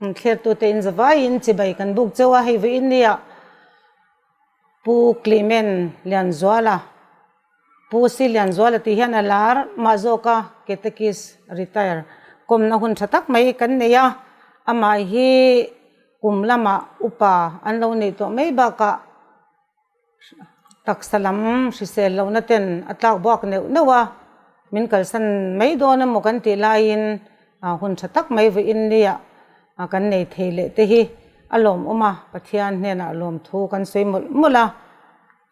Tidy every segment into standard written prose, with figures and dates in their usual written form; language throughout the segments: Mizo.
Thlertute in zavaiin chibai kan buk chauh a, hei vawiin nia Pu Clement Lianzuala, Pu Si Lianzuala tih hian a lar mah zawk a, Catechist retire kawmna hun tha tak mai kan nei a, amah hi kum lamah upa an lo neih tawh mai bakah Taksa lam hrisel lohna ten a tlak buak neuh neuh a, min kalsan mai dawn emaw kan tih laiin hun tha tak mai vawiin nia kan nei thei leh te hi a lawmawm a, Pathian hnenah lawmthu kan sawi mawlh mawlh a.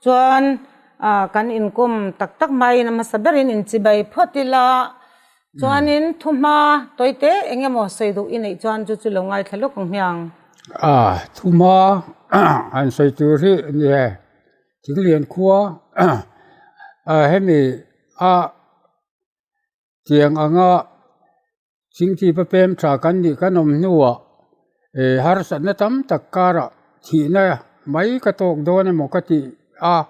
Chuan kan inkawm tak tak hmain a hmasa berin inchibai phawt ila, chuanin thuhma tawite eng emaw sawi duh i neih chuan chu chu lo ngaithla lawk ang hmiang. A thuhma han sawi tur hi nia Thinglian khua hemi a tiang anga Thingthipa pem tha kan nih kan awm hnuah eh harsatna tam tak karah thihna mai ka tawk dawn emaw ka tih a,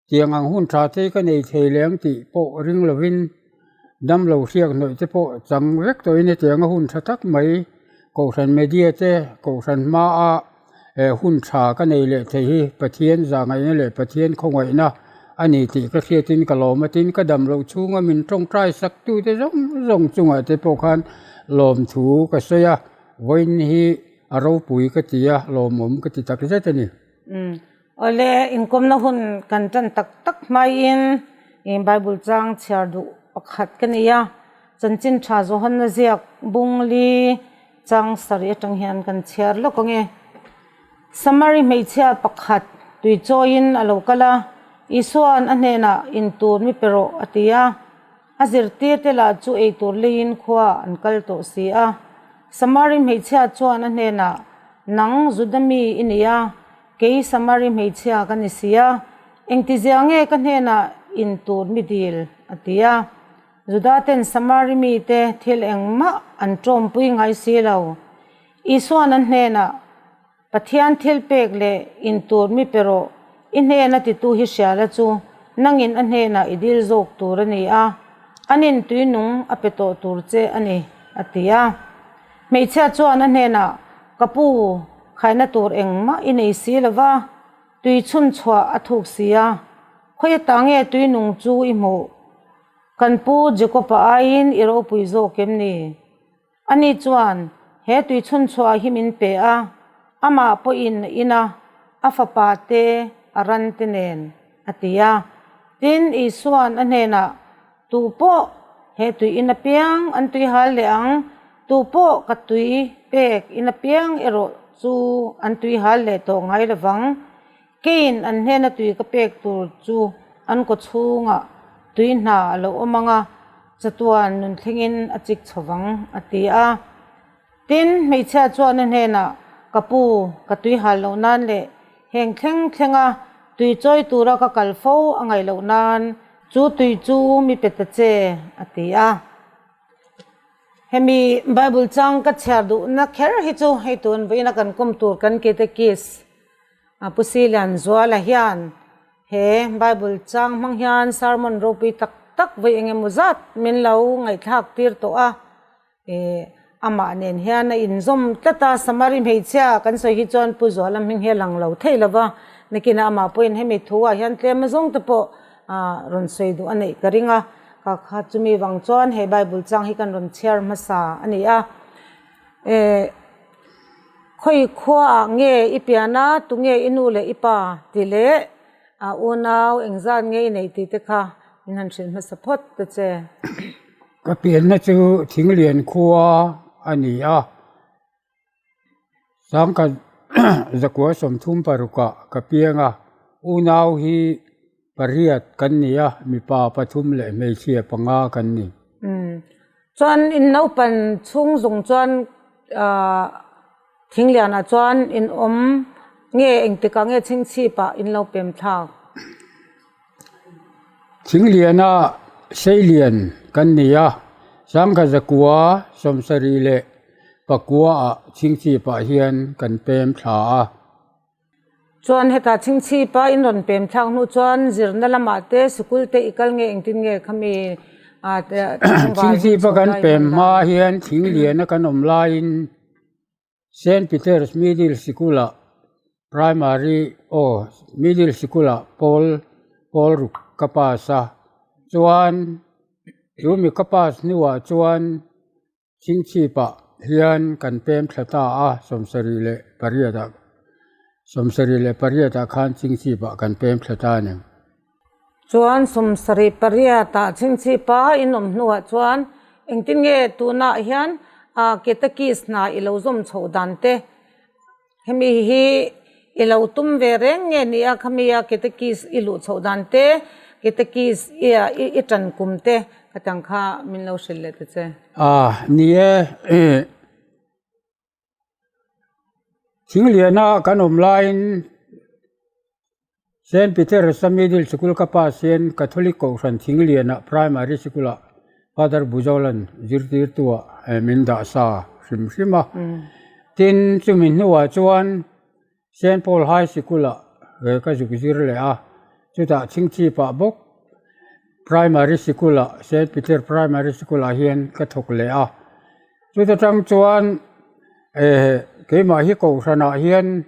tiang ang hun tha te ka nei thei leh ang tih pawh ring lovin damlo hriak hnawih te pawh chang vek tawhin hetianga hun tha tak mai kohhran media te kohhran hmaa eh hun tha ka nei leh thei hi Pathian zahngaihna leh Pathian khawngaihna a ni tih ka hriatin ka lawm a tin ka dam loh chhunga min tawngtai sak tu te zawng zawng chungah te pawh khan lawmthu ka sawi a vawiin hi a ropui ka ti a lawmawm ka ti tak zet a ni. Umm awle inkawmna hun kan tan tak tak hmaiin ih bible chang chhiar duh pakhat ka nei a chanchin tha Johana ziak bungli Chang sarih atang hian kan chhiar lawk ang e. Samari hmeichhia pakhat tui chawiin a lo kal a, Isua'n a hnenah in tur mi pe rawh a ti a. A zirtirte lah chu ei tur leiin khua an kal tawh si a. Samari hmeichhia chuan a hnenah, Nang Juda mi i ni a, kei Samari hmeichhia ka ni si a, engtizia nge ka hnenah in tur mi dil? a ti a. Judaten Samari mite thil engmah an ṭawmpui ngai si lo. Isua'n an hnenah, Pathian thil pek leh intur mi pe rawh, i hnena titu hi hria la chu nangin a hnenah i dil zawk tur a ni a, anin tui nung a pe tawh tur che a ni, a ti a. Hmeichhia chuan a hnenah, Ka pu, khaina tur engmah i nei si lo va, tui chhun chhuah a thuk si a, khawi ata nge tui nung chu i hmuh? Kan pu Jakob-a aiin i ropui zawk em ni? Ani chuan, He tui chhunchhuah hi min pe a, amah pawhin a in a, a fapa te, a ran te nen, a ti a. Tin, Isua'n a hnenah, Tu pawh he tui in apiang an tui hal leh ang, tu pawh ka tui pek in apiang erawh chu an tui hal leh tawh ngai lo vang. Keiin an hnena tui ka pek tur chu an kaw chhungah tui hna a lo awm ang a, chatuan nun thlengin a chik chho vang, a ti a. Tin, hmeichhia chuan a hnenah, Ka pu, ka tui hal loh nan leh heng thleng thlenga tui chawi tura ka kal fo a ngaih loh nan chu tui chu mi pe ta che, a ti a. Hemi Bible chang ka chhiar duhna kher hi chu hei tun vawiina kan kawm tur kan Catechist A Pu Silianzuala hian he Bible chang hmang hian sermon ropui tak tak vawi eng emaw zat min lo ngaihthlak tir tawh a, ih amah nen hian a inzawm tlat a, Samari hmeichhia kan sawi hi chuan Pu Zuala hming hi a lang lo thei lo va, nakinah amah pawhin hemi thu ah hian tlem azawng te pawh ah rawn sawi duh a neih ka ring a, ka kha chumi vang chuan he Bible chang hi kan rawn chhiar hmasa a ni a, eh. Khawi khuaah nge i pian a, tunge i nu leh i pa tih leh a unau engzat nge i neih tih te kha min han hrilh hmasa phawt ta che. Ka pianna chu Thinglian khua a ni a, Sangkhat zakua 36ah ka piang a, unau hi pariat kan ni a, mipa pathum leh hmeichhia panga kan ni. Chuan in naupan chhung zawng chuan ahh Thinglianah chuan in awm nge engtikah nge chhingchhipah in lo pem thlak? Thingliana Seilian kan ni a, Sangkha zakua 70 leh pakuaah chhingchhipah hian kan pem thla a. Chuan hetah chhingchhipa in rawn pem thlak hnu chuan zirna lamah te sikul te i kal nge engtin nge khami ah te Chhingchhipa kan pem hma hian Thingliana kan awm laiin. Saint Peter's Middle Sikul-ah Primary aw Middle Sikul-ah pawl pawl ruk ka pass a, chuan chu mi ka pass hnuah chuan Chingchhipah hian kan pem thla ta a, 78 ah 78 ah khan Chingchhipah kan pem thla ta a ni. Chuan 78 ah Chingchhipa in awm hnuah chuan engtin nge tunah hian Ketakis hna i lo zawm chhoh dan te Hemi hi i lo tum ve reng nge ni a, khami a Ketekis i luh chhoh dan te, Ketekis i i tan kum te ka tang kha min lo hrilh leh ta che. A, ni e, Thingliana kan awm laiin Saint Peter's-a Middle Sikul ka pass hian Catholic Kohhran Thingliana Primary Sikul-ah Father Buzolan zirtirtuah min dah sa hrim hrim a. Tin, chumi hnuah chuan Saint Paul High Sikul-ah ka zuk zir leh a, chutah chhingchhipah bawk Primary Sikul-ah Saint Peter Primary Sikul-ah hian ka thawk leh a. Chuta tang chuan keimah hi Kohhranah hian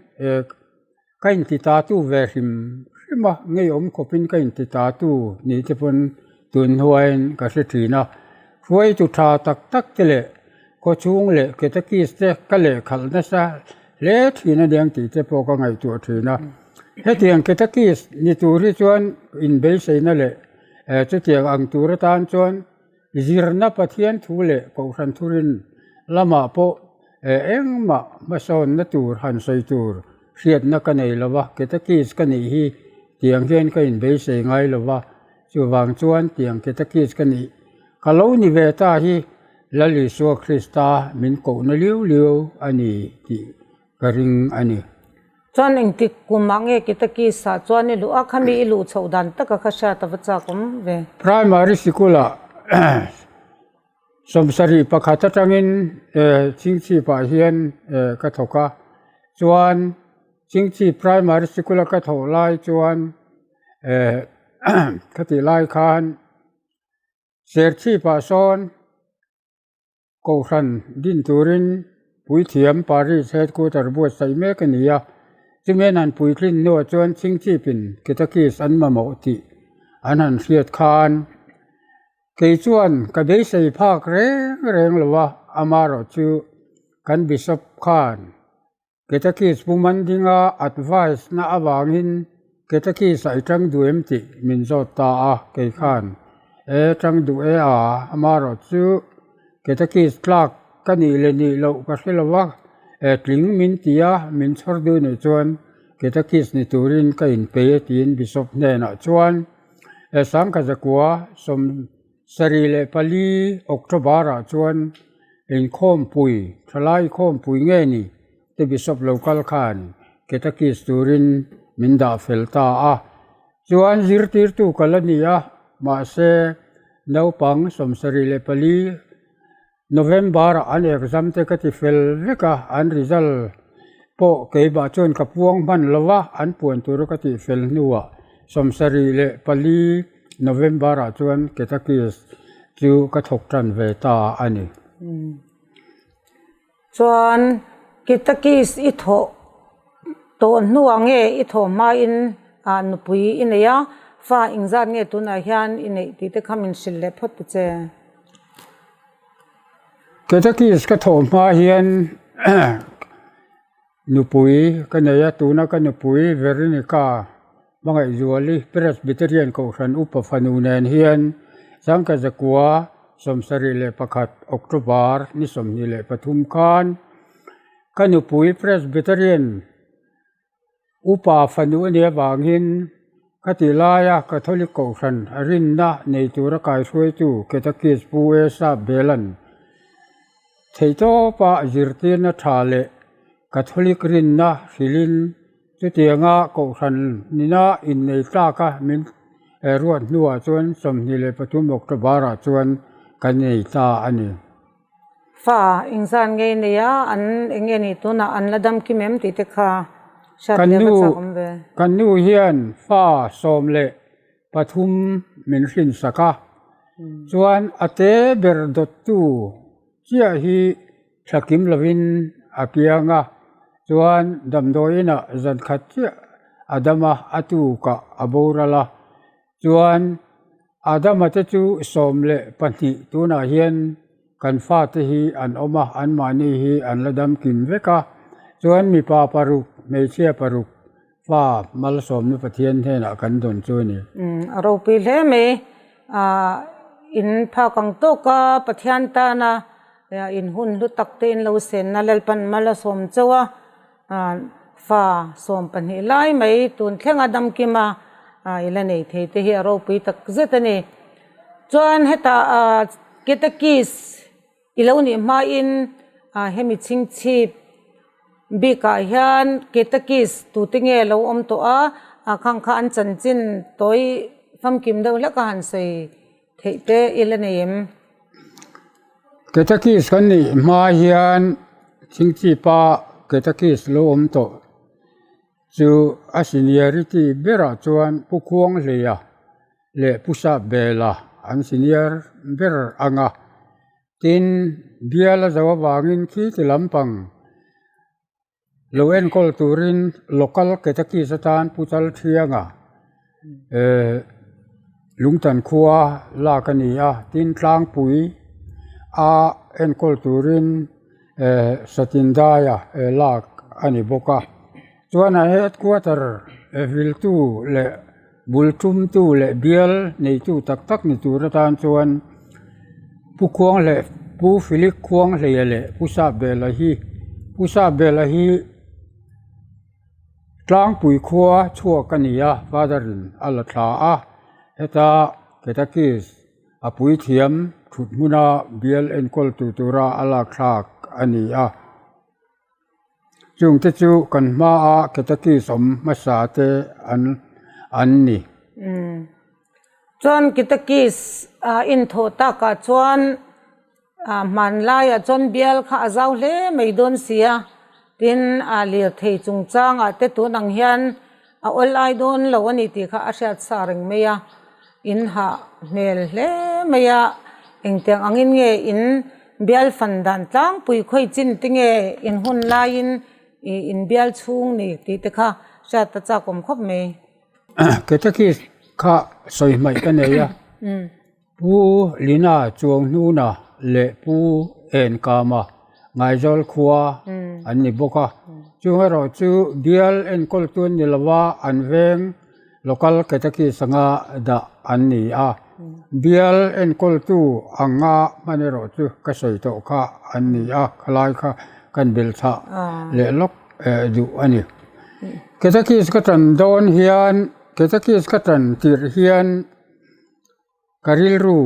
Ka inti tatu ve hrim hrim a, ngeiawm khawpin ka inti tatu ni te pawn tun hnuaiin ka hre thin a. Hruaitu tha tak tak te leh khawchhung leh ketakis te ka lehkhalh nasa hle thin a niang tih te pawh ka ngaihtuah thin a. Hetiang ketakis ni tur hi chuan inbeiseina leh chutiang ang tur atan chuan Zirna Pathian thu leh Kohhran thurin lamah pawh engmah hmasawnna tur han sawi tur hriatna ka nei lo va, Ketakis ka nih hi tiang hian ka inbeisei ngai lo va, chuvang chuan tiang Ketakis ka nih ka lo ni ve ta hi Lal Isua Krista min kohna liu liu a ni tih ka ring a ni. Chuan engtik kum ah nge Kitakis ah chuan i luh a, khami i luh chhoh dan taka kha hriat a va chak awm ve. Primary sikul ah 71 atangin Chingchhip ah hian ka thawk a, chuan Chingchhip primary sikul a ka thawh lai chuan khatih lai khan Serchhip ah sawn Kohhran din turin Puithiam Parish Headquarter buatsaih mek a ni a, chumi an han puitlin hnuah chuan Chingchipin Ketakis an mamawh tih an han hriat khan kei chuan ka beisei phak reng reng lo a, amaherawh chu kan Bishop khan Ketakis pu Mandinga advice na avangin Ketakis ah i tang duh em tih min zawt ta a, kei khan e tang duh e a, amaherawh chu Ketakis tlak ka nih leh nih loh ka hre lo a, e tling min ti a, min chhawr duh nih chuan Ketakis ni turin ka inpei e tiin Bishop hnenah chuan e Sangkhazakua 74 October ah chuan inkhawmpui, thalai khawmpui nge ni te Bishop lo kal khan Ketakis turin min dah fel ta a. Chuan zirtirtu ka la ni a, mahse naupang 74 November ah an exam te ka ti fel vek a, an result pawh keimah chuan ka puang hman lo a, an puan tura ka tih fel hnuah 74 November ah chuan Ketakis chu ka thawk tan ve ta a ni. Chuan Ketakis i thawh tawh hnuah nge i thawh hmain nupui i nei a, fa engzat nge tunah hian i neih tih te kha min hrilh leh phawt ta che. Ketakis ka thawh hma hian nupui ka nei a, tuna ka nupui Veronica Hmangaihzuali Presbyterian Kohhran Upa fanu nen hian Sangka Zakua 71 October ni 23 khan ka nupui Presbyterian Upa fanu a nih avangin ka tih laia Catholic Kohhran a rinna nei tura kaihruaitu Ketakis Pu Esa Belan theihtawpa zirtirna tha leh Catholic rinna hrilhin chutianga Kohhran nina innei tlaka min ruat hnuah chuan 23 October-ah chuan kan nei ta a ni. Fa engzan nge i nei a, an eng nge ni tunah an la dam kim em tih te kha hriat leh va chak awm ve. Kan nu hian fa 13 min hrinsak a, chuan a te ber dawttu chiah hi thlakim lovin a kiang a, chuan damdawi inah zan khat chiah a dam a, a tukah a boral a. Chuan Adama te chu 12 tunah hian kan fate hi an awm a, anmahni hi an la dam kim vek a. Chuan mipa paruk, hmeichhia paruk fa malsawmna Pathian hnenah kan dawn chu a ni. A ropui hle mai. In phak ang tawka Pathian tana in hun hlu tak te in lo senna Lalpan mal a sawm chauh a. Fa 12 lai mai tun thlenga damkima i la nei thei te hi a ropui tak zet a ni. Chuan hetah Ketakis i lo nih hmain hemi chhingchhip bikah hian Ketakis tute nge lo awm tawh a, khang kha an chanchin tawi famkim deuh hlek a han sawi theih te i la nei em? Ketakis kan nih hma hian Chhingchhipa Ketakis lo awm tawh chu a seniority berah chuan Pu Khuanghleia leh Pu Sapbela an senior ber ang a, tin bial a zo avangin khi ti lampang Lo enkawl turin local catechist atan Pu Chalthianga Lungtan khua lak a ni a, tin tlangpui a enkawl turin Satindaia lak a ni bawk a. Chuan a headquarter viltu leh bul tumtu leh bial neitu tak tak ni tur atan chuan Pu Khuanghleh Pu Philip Khuanghleia leh Pu Sapbela hi Pu Sapbela hi tlangpui khua chhuak a ni a father in a la thla a heta catechist a puithiam thut hmuna bial enkawl tu tura a lak thlak a ni a. Chungte chu kan hmaa Ketakis awm hmasa te an an ni. Chuan Ketakis inthawh takah chuan hmanlaiah chuan bial kha a zau hle mai dawn si a, tin lirthei chungchangah te tun ang hian a awl ai dawn lo a ni tih kha a hriat sa reng mai a, in hah hmel hle mai a, engtiang angin nge in bial fan dan tlangpui khawi chin te nge in hun laiin ih in bial chhung ni tih te kha hriat a chak awm khawp mai. Catechist kha sawi hmaih ka nei a. Pu Lina Chuanghnuna leh Pu Enkama Ngaizawl khua an ni bawk a, chung erawh chu bial enkawltu an ni lova an veng local catechist anga dah an ni a, bial enkawltu anga hman erawh chu ka sawi tawh kha an ni a, khalai kha kan belchhah leh lawk duh a ni. Catechist ka tan dawn hian catechist ka tan tirh hian. Ka rilru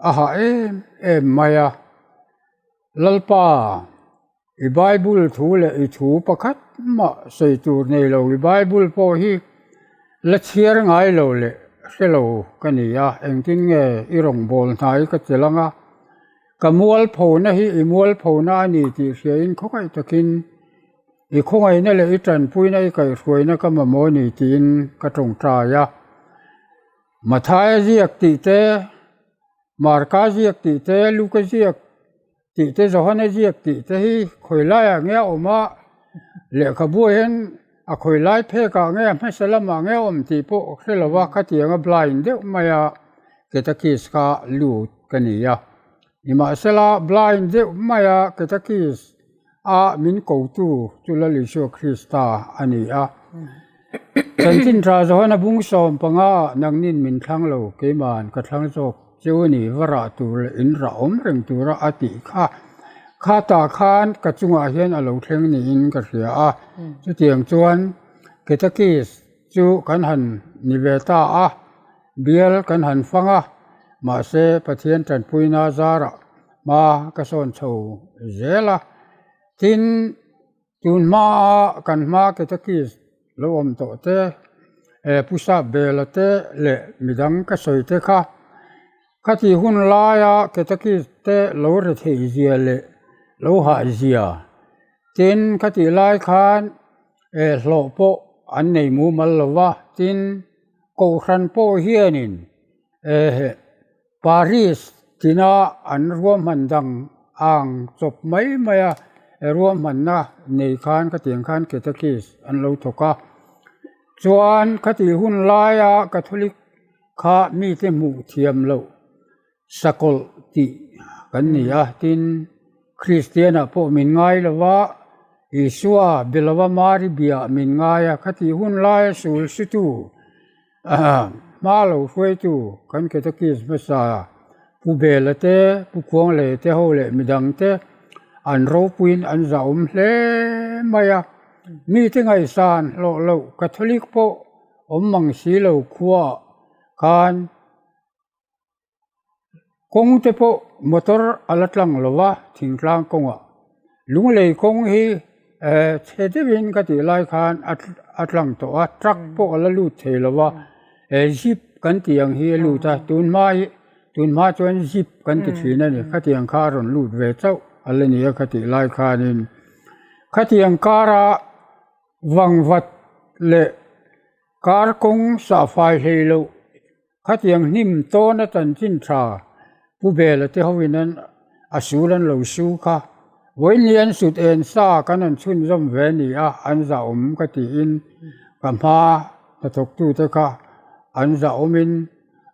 a hah em em mai a, Lalpa, i Bible thu leh i thu pakhat mah sawi tur nei lo, i Bible pawh hi la chhiar ngai lo leh hre lo ka ni a, engtin nge i rawngbâwl hnai ka ti lang a, ka mualphona hi i mualphona a ni tih hriain khawngaih takin i khawngaihna leh i ṭanpuina i kaihhruaina ka mamawh a ni tiin ka ṭawngṭai a. Mathaia ziak tih te, Marka ziak tih te, Luka ziak tih te, Johana ziak tih te hi khawi laiah nge a awm a, lehkhabu ah hian a khawi lai phek ah nge a hmasa lamah nge a awm tih pawh hre lo va, khatianga blind deuh maia catechist kha lut ka ni a. Nimahsela blind deuh maia catechist a min kotu chu Lal Isua Krista a ni a. Chanchin tha Johana bung 15 ah nangnin min thlang lo, keima'n ka thlang zawk cheu a ni, va rah tur leh in rah awm reng tura a tih kha. Khatah khan ka chungah hian a lo thleng niin ka hria a. Chutiang chuan Catechist chu kan han ni ve ta a, bial kan han fang a, mahse Pathian tanpuina zarah hma ka sawn chho zel a, tin tun hmaa kan hma catechist lo awm tawh te eh Pu Sapbela te leh midang ka sawi te kha khati hun laia catechist te lo re theih zia leh lo hah zia tin khatih lai khan eh hlawh pawh an nei mumal lo va, tin kohhran pawh hianin eh. Paris tina an ruahman dang ang chawp mai mai a. ruahmanna nei khan khatiang khan catechist an lo thawk a. Chuan khatih hun laia Catholic kha mite hmuh thiam loh sakawlh tih kan ni a, tin Kristianah pawh min ngai lo va, Isua be lova Mari biah min ngai a, khatih hun laia sul sutu Hma lo hruaitu kan Catechist hmasa Pu Bela te, Pu Khuanglei te ho leh midang te an ropuiin an zahawm hle mai a. Mite ngaihsan hlawh loh Catholic pawh awm mang si lo khuaah khan Kawng te pawh motor a la tlang lo va thingtlang kawngah lunglei kawng hi eh chhe deuhin ka tih lai khan a a tlang tawh a truck pawh a la lut thei lo va eh jeep kan tih ang hi a lut a tun hma hi tun hma chuan jeep kan ti thin a ni khatiang kha a rawn lut ve chauh a la ni a ka tih lai khanin khatiang kara vangvat leh kar kawng sahfai hlei loh. Khatiang hnim tawna chanchin tha Pu Bela te hoin an a sul an lo su kha. Vawiin an sut en sa kan han chhunzawm ve ni a, an zahawm ka tiin ka hma hnathawktute kha an zahawmin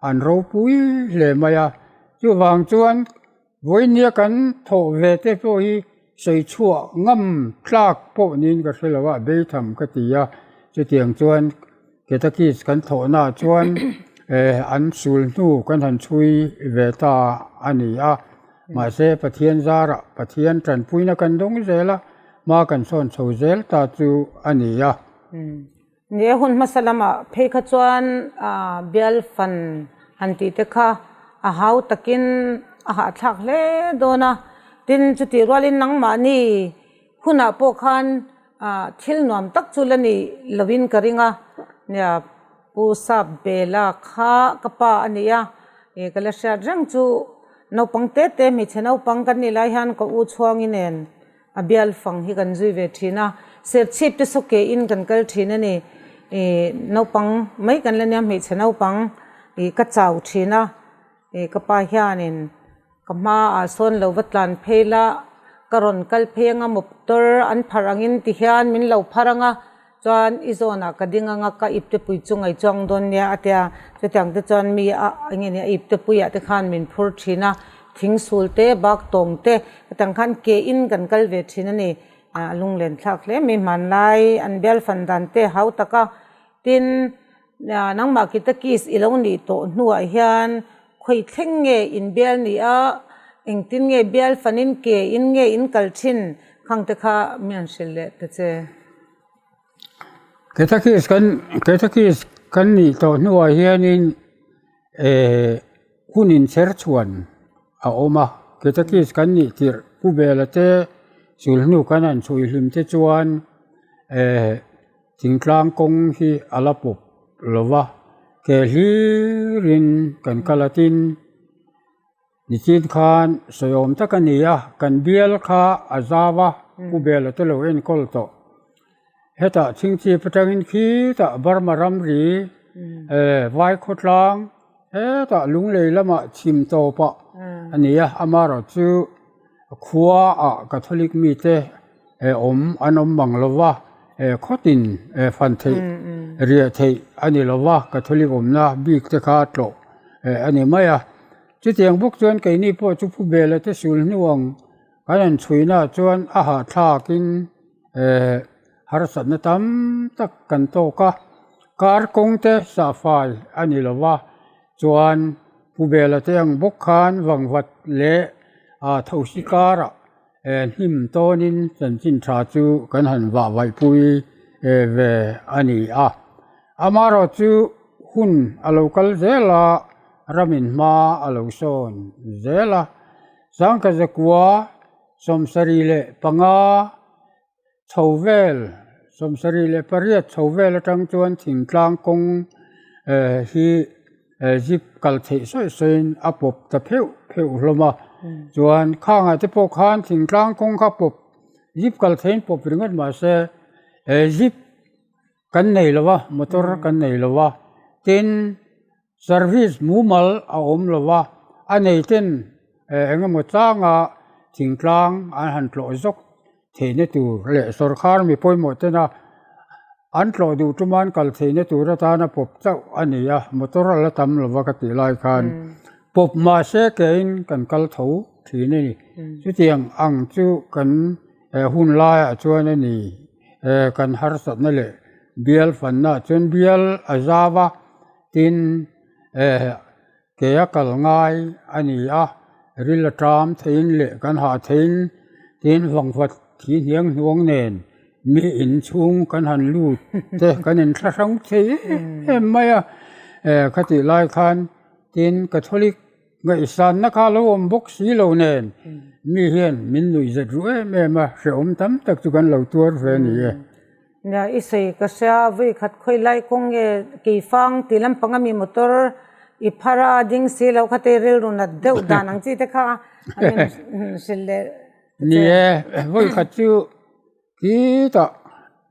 an ropui hle mai a. Chuvang chuan Vawinia kan thawh ve te pawh hi sawi chhuah ngam tlak pawh niin ka hre lo a, beitham ka ti a, chutiang chuan Ketakis kan thawhnaah chuan eh an sul hnu kan han chhui ve ta a ni a, mahse Pathian zarah Pathian tanpuina kan dawng zel a, hma kan sawn chho zel ta chu a ni a. Ni e, hun hmasa lamah phei kha chuan bial fan han tih te kha a hau takin a hahthlak hle dawn a, tin chutih rualin nangmahni hunah pawh khan thil nuam tak chu la ni lovin ka ring a, nia Pu Sap Bela kha ka pa a ni a, ka la hriat reng chu naupang te te hmeichhe naupang kan nih lai hian ka u chhuangi nen A bial fang hi kan zui ve thin a, serchhip te saw ke in kan kal thin a ni. Ih naupang mai kan la nia hmeichhe naupang ih ka chau thin a, ih ka pa hianin ka hmaah sawn lo va tlan phei la, ka rawn kal phei anga motor an pharh angin ti hian min lo pharh anga Chuan i zawnah ka ding anga ka iptepui chu ngaihchuang dawn nia a tia, chutiang te chuan mi a eng nge ni a iptepuiah te khan min phur thin a, thing sul te bak tawng te hetiang khan ke in kan kal ve thin a ni, a lunglen thlak hle mai hmanlai an bial fan dan te hau tak a, tin nangmah kita kiss i lo nih tawh hnuah hian Khawi thleng nge in bial ni a, engtin nge bial fanin ke in nge in kal thin khang te kha mi an hrilh leh ta che. Catechist kan Catechist kan nih tawh hnuah hianin eh hun inchher chhuan a awm a, Catechist kan nih tirh Pu Bela te sulhnu kan han chhui hlim te chuan eh Thingtlang kawng hi a la pawp lo va, ke hlirin kan kal a tin nichin khan sawiawm tak a ni a, kan bial kha a zau a, Pu Bela te lo enkawl tawh. Hetah Chhingchhip atangin khitah Burma ramri eh Vaikhawtlang hetah Lunglei lamah chhim tawpah a ni a, amaherawhchu khuaah Catholic mite eh awm an awm mang lo va, eh khawtin eh fan theih riah theih a ni lo va, Catholic awmna bik te kha tlawh eh a ni mai a. Chutiang bawk chuan keini pawh chu Pu Bela te sul hnu ang kan han chhuina chuan a hahthlakin eh harsatna tam tak kan tawk a, kar kawng te sahfai a ni lo va, chuan Pu Bela te ang bawk khan vangvat leh ah thosi karah Hnim tawnin chanchin tha chu kan han vah vaihpui ve a ni a. Amaherawh chu hun a lo kal zel a, ramin hma a lo sawn zel a. Sangkazakua 75 chho vel, 78 chho vel atang chuan thingtlang kawng hi Zip kal theih sawi sawiin a pawp ta pheuh pheuh hlawm a, chuan khangah te pawh khan thingtlang kawng kha pawp zip kal theihin pawp ringawt mahse zip kan nei lo va motor kan nei lo va tin service mumal a awm lo va a nei ten eng emaw changa thingtlang an han tlawh zawk. theihna tur leh sawrkhar mi pawimawh tena an tlawh duh tuma an kal theihna tur atana pawp chauh a ni a, motor a la tam lova ka tih lai khan pawp mahse kein kan kal tho thin a ni. Chutiang ang chu kan hun laiah chuan a ni kan harsatna leh bial fanna chuan bial a zau a, tin Ke a kal ngai a ni a, ril a ṭam theiin leh kan hah theiin tin vangvat thi hniang hnuang nen mi in chhung kan han lut te kan in thlahrang thei em em mai a, khatih lai khan tin Catholic ngaihsanna kha lo awm bawk si lo nen mi hian min nuihzat ruh em em a, hrehawm tam tak chu kan lo tuar ve a ni e. Nia, i sawi ka hria, vawi khat khawi lai kawng nge keifang tih lampang ami motor i phar a ding si lo kha te rilru nat deuh dan ang chi te kha an in hrilh leh che. Ni e, vawi khat chu khitah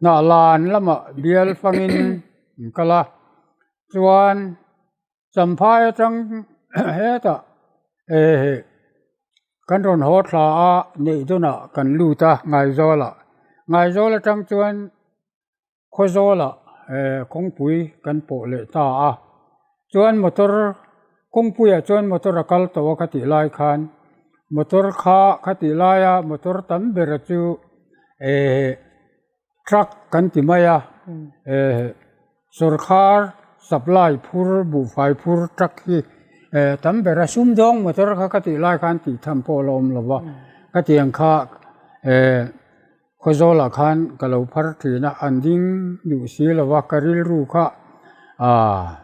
hnah lan lamah bial fangin an kal a, chuan Champhai atang hetah eh kan rawn haw thla a neih dawnah kan lut a Ngaizawlah. Ngaizawl atang chuan Khawzawlah eh kawngpui kan pawh leh ta a. Chuan motor kawngpuiah chuan motor a kal tawh a ka tih lai khan motor kha ka tih laia motor tam bera chu eh Truck kan ti mai a, eh sawrkhar supply phur buhfai phur truck hi eh tam ber a sumdawng motor kha ka tih lai khan tih tham pawh a la awm lo va, ka tiang kha eh Khawzawlah khan ka lo phar thin a, an ding duh si lo va ka rilru kha ah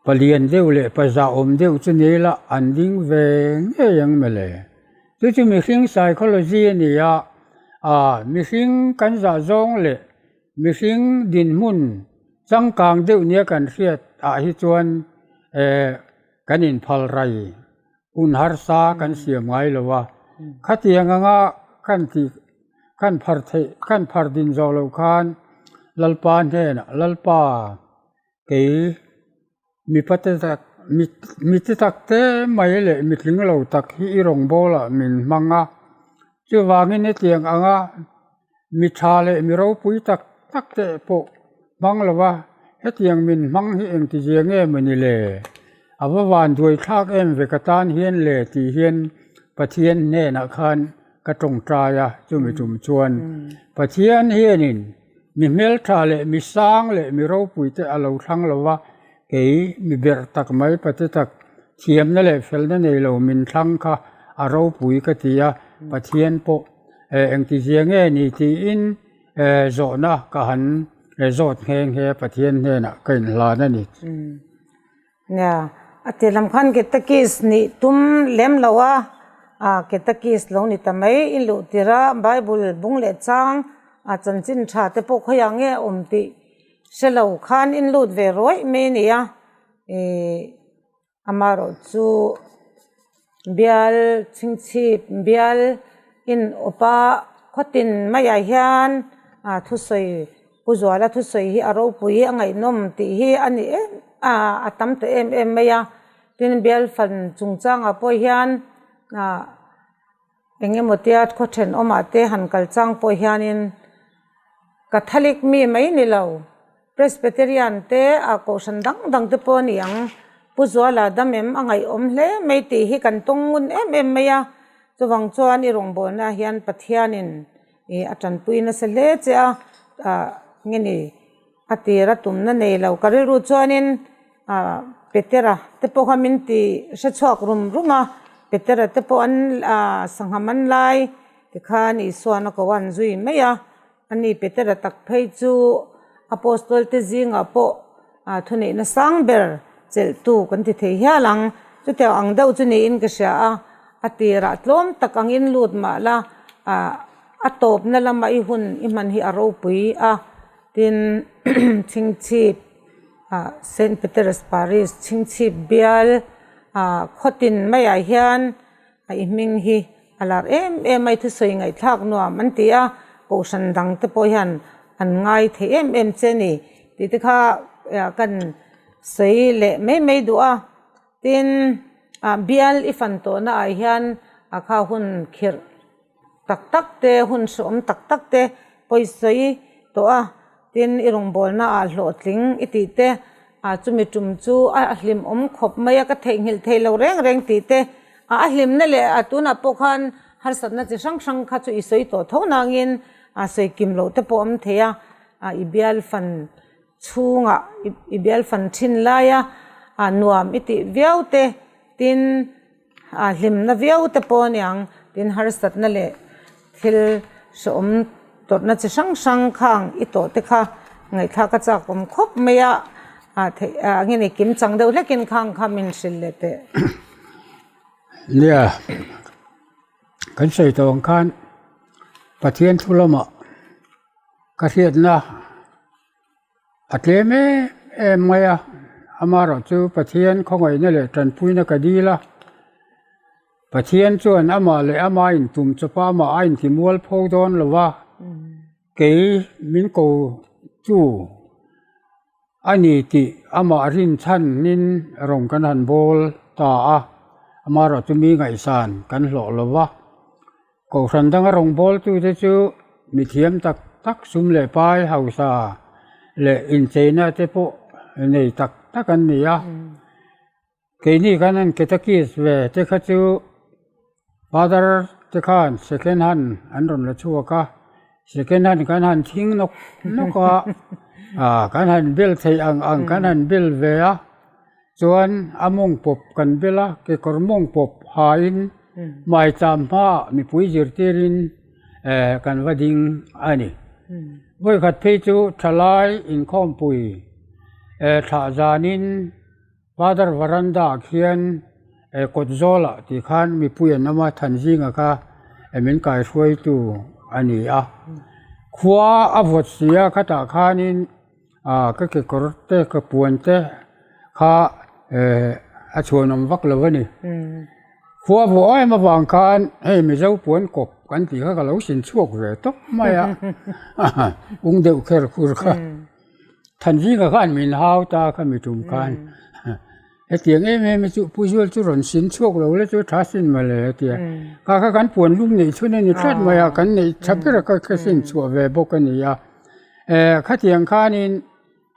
Palian deuh leh pazahawm deuh chu ni ila an ding ve ngei ang mawle. Chu chu mihring psychology a ni a, ah mihring kan zah zawng leh mihring dinhmun changkang deuh nia kan hriat ah hi chuan eh kan inphal rai hun harsa kan siam ngai lo a, khatiang anga kan tih kan phar theih kan phar din zawh loh khan Lalpa hnenah Lalpa. Kei mipa te tak mi te tak te mai leh mitling lo tak hi i rawngbawlah min hmang a, chuvangin hetiang anga mi tha leh mi ropui tak tak te pawh hmang lo va, hetiang min hmang hi engtizia nge maw ni le? A va van duai thlak em ve ka tan hian le tih hian Pathian hnenah khan ka tawngtai a, chumi tum chuan Pathian hianin Mi hmeltha leh mi sang leh mi ropui te a lo thlang lo va, kei mi berh tak mai pate tak thiamna leh felna nei lo min thlang kha a ropui ka ti a, Pathian pawh engtizia nge ni tiin zawhna ka han zawt nghe nghe Pathian hnenah ka inhlan a ni. Nia, a ti lam khan Ketakis nih tum lem lo a, ah Ketakis lo ni ta mai, i luh tir a, Bible bung leh chang ah chanchin tha te pawh khawiah nge a awm tih hre lo khan in lut ve rawih mai a ni a, ih amaherawh chu bial chhingchhip bial in awp a khawtin maiah hian ah thusawi Pu Zuala thusawi hi a ropui a ngaihnawm tih hi a ni em a tam ta em em mai a, tin bial fan chungchangah pawh hian ah eng emaw tia khaw thenawmah te han kal chang pawh hianin Catholic mi mai ni lo Presbyterian te ah kohhran dang dang te pawh a ni ang Pu Zuala dam em a ngaihawm hle mai tih hi kan tawng ngun em em mai a, chuvang chuan i rawngbawlna hian Pathianin Ih a tanpui nasa hle che a, ah nge ni a tir a tumna nei lo ka rilru chuanin ah Petera te pawh kha min ti hre chhuak rum rum a, Petera te pawh an ah sangha man lai tikhan Isuan a ko a an zui mai a, ani Petera tak phei chu Apostol te zingah pawh ah thuneihna sang ber chelhtu kan ti thei hial ang, chutiang ang deuh chu niin ka hria a. A tirah tlawm tak angin lut mah la, ah a tawpna lama i hun i hman hi a ropui a, tin chhingchhip ah Saint Peter's Parish chhingchhip bial ah khawtin maiah hian i hming hi a lar em em a, i thusawi ngaihthlak nuam an ti a, kohhran dang te pawh hian an ngai thei em em che a ni tih te kha kan sawi leh mai mai duh a. Tin, ah bial i fan tawhna ah hian a kha hun khirh tak tak te, hun hrehawm tak tak te pawisawi tawh a, tin i rawngbawlna ah hlawhtling i tih te, ah chumi tum chu a hlimawm khawp mai a, ka theihnghilh theih lo reng reng tih te, a hlimna leh a tunah pawh khan harsatna chi hrang hrang kha chu i sawi tawh tho nangin a sawi kim loh te pawh a awm thei a, ah i bial fan chhungah i bial fan thin laia ah nuam i tih viau te tin ah hlimna viau te pawh a niang tin harsatna leh thil hrehawm tawrhna chi hrang hrang khang i tawh te kha ngaihthlak a chak awm khawp mai a ah theih ah nge ni kim chang deuh hlekin khang kha min hrilh leh teh. Nia kan sawi tawh ang khan Pathian thu lamah ka hriatna a tlem em em mai a, amaherawh chu Pathian khawngaihna leh tanpuina ka dil a, Pathian chuan amah leh ama intum chawpa amah a inti mual pho dawn lo va, kei min ko tu a ni tih amah rinchhanin rawn kan han bawl ta a, amaherawh chu mi ngaihsan kan hlawh lo va. Kohhran danga rawngbawltute chu mithiam tak tak sum leh pai hausa leh incheina te pawh nei tak tak an ni a. Keini khan an catechist ve te kha chu Father te khan second hand an rawn la chhuak a, second hand kan han thing nawk nawk a, kan han bel theih ang ang kan han bel ve a. Chuan a mawng pawp kan bel a, kekawr mawng pawp hain maicham hmaah mipui zirtirin kan va ding a ni. Vawikhat phei chu thalai inkhawmpui thlah zanin Father Varanda ah khian kawt zawlah tih khan mipui an awm a, Thanzinga kha min kaihruaitu a ni a. Khua a vawt si a, khatah khanin Ah ka kekawr te ka puan te kha eh a chhuanawm vak lo a ni. Khua vawh em avang khan hei Mizo puan kawp kan tih kha ka lo sin chhuak ve tawp mai a, ung deuh kher khur kha. Thanzinga khan min hau ta kha mi tum khan hetiang em em hi chu Pu Zual chu rawn sin chhuak lo la chu tha sin mawle a tia. Kha kha kan puan lum neih chhun a ni tlat mai a, kan neih tha ber a ka sin chhuah ve bawk a ni a. Eh khatiang khanin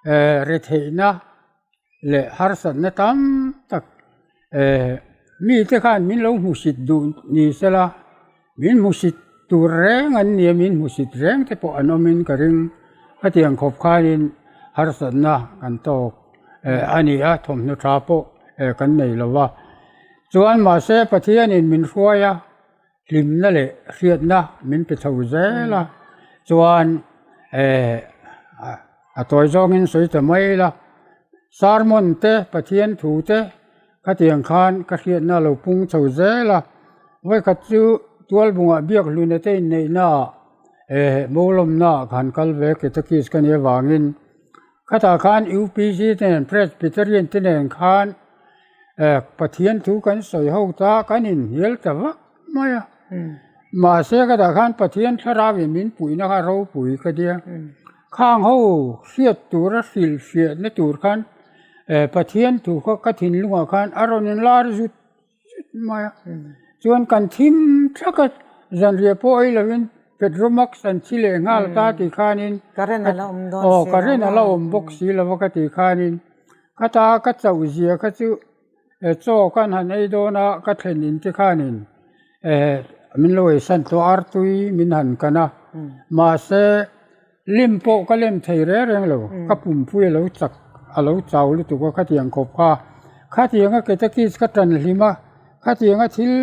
eh retheihna leh harsatna tam tak eh mite khan min lo hmusit duh ni sela min hmusit tur reng an nia min hmusit reng te pawh an awmin ka ring khatiang khawp khanin harsatna kan tawk eh a ni a thawmhnaw tha pawh eh kan nei lo va chuan mahse Pathianin min hruai a. Hlimna leh hriatna min pe chho zel a, chuan eh a tawi zawngin sawi ta mai ila, sermon te Pathian thu te khatiang khan ka hriatna a lo pung chho zel a, vawikhat chu tualbungah biakhluna te inneihnaah eh Mawlawmnaah ka han kal ve Catechist ka nih avangin khatah khan UPC te nen Presbyterian te nen khan Eh, Pathian thu kan sawi ho ta, kan inhnial ta vak mai a. Mahse ka dah khan Pathian thlarau in min puihna kha ropui ka tia. Khang ho hriat tura hrilh hriatna tur khan eh Pathian thu kha ka thinlungah khan a rawn inlar zut zut mai a. Chuan kan thim thak a, zanriah pawh ei lovin Petromax an thi leh nghal ta tih khanin Current a la awm dawn si lo a. Aw, current a la awm bawk si lo a ka tih khanin Khata ka chauh zia kha chu chaw kan han ei dawn a, ka thlen in te khanin min lo eisan tawh a, artui min han kan a, mahse lim pawh ka lem thei reng reng lo, ka pumpui a lo chak a lo chau lutuk a khatiang khawp kha, khatianga catechist ka tan hlim a, khatianga thil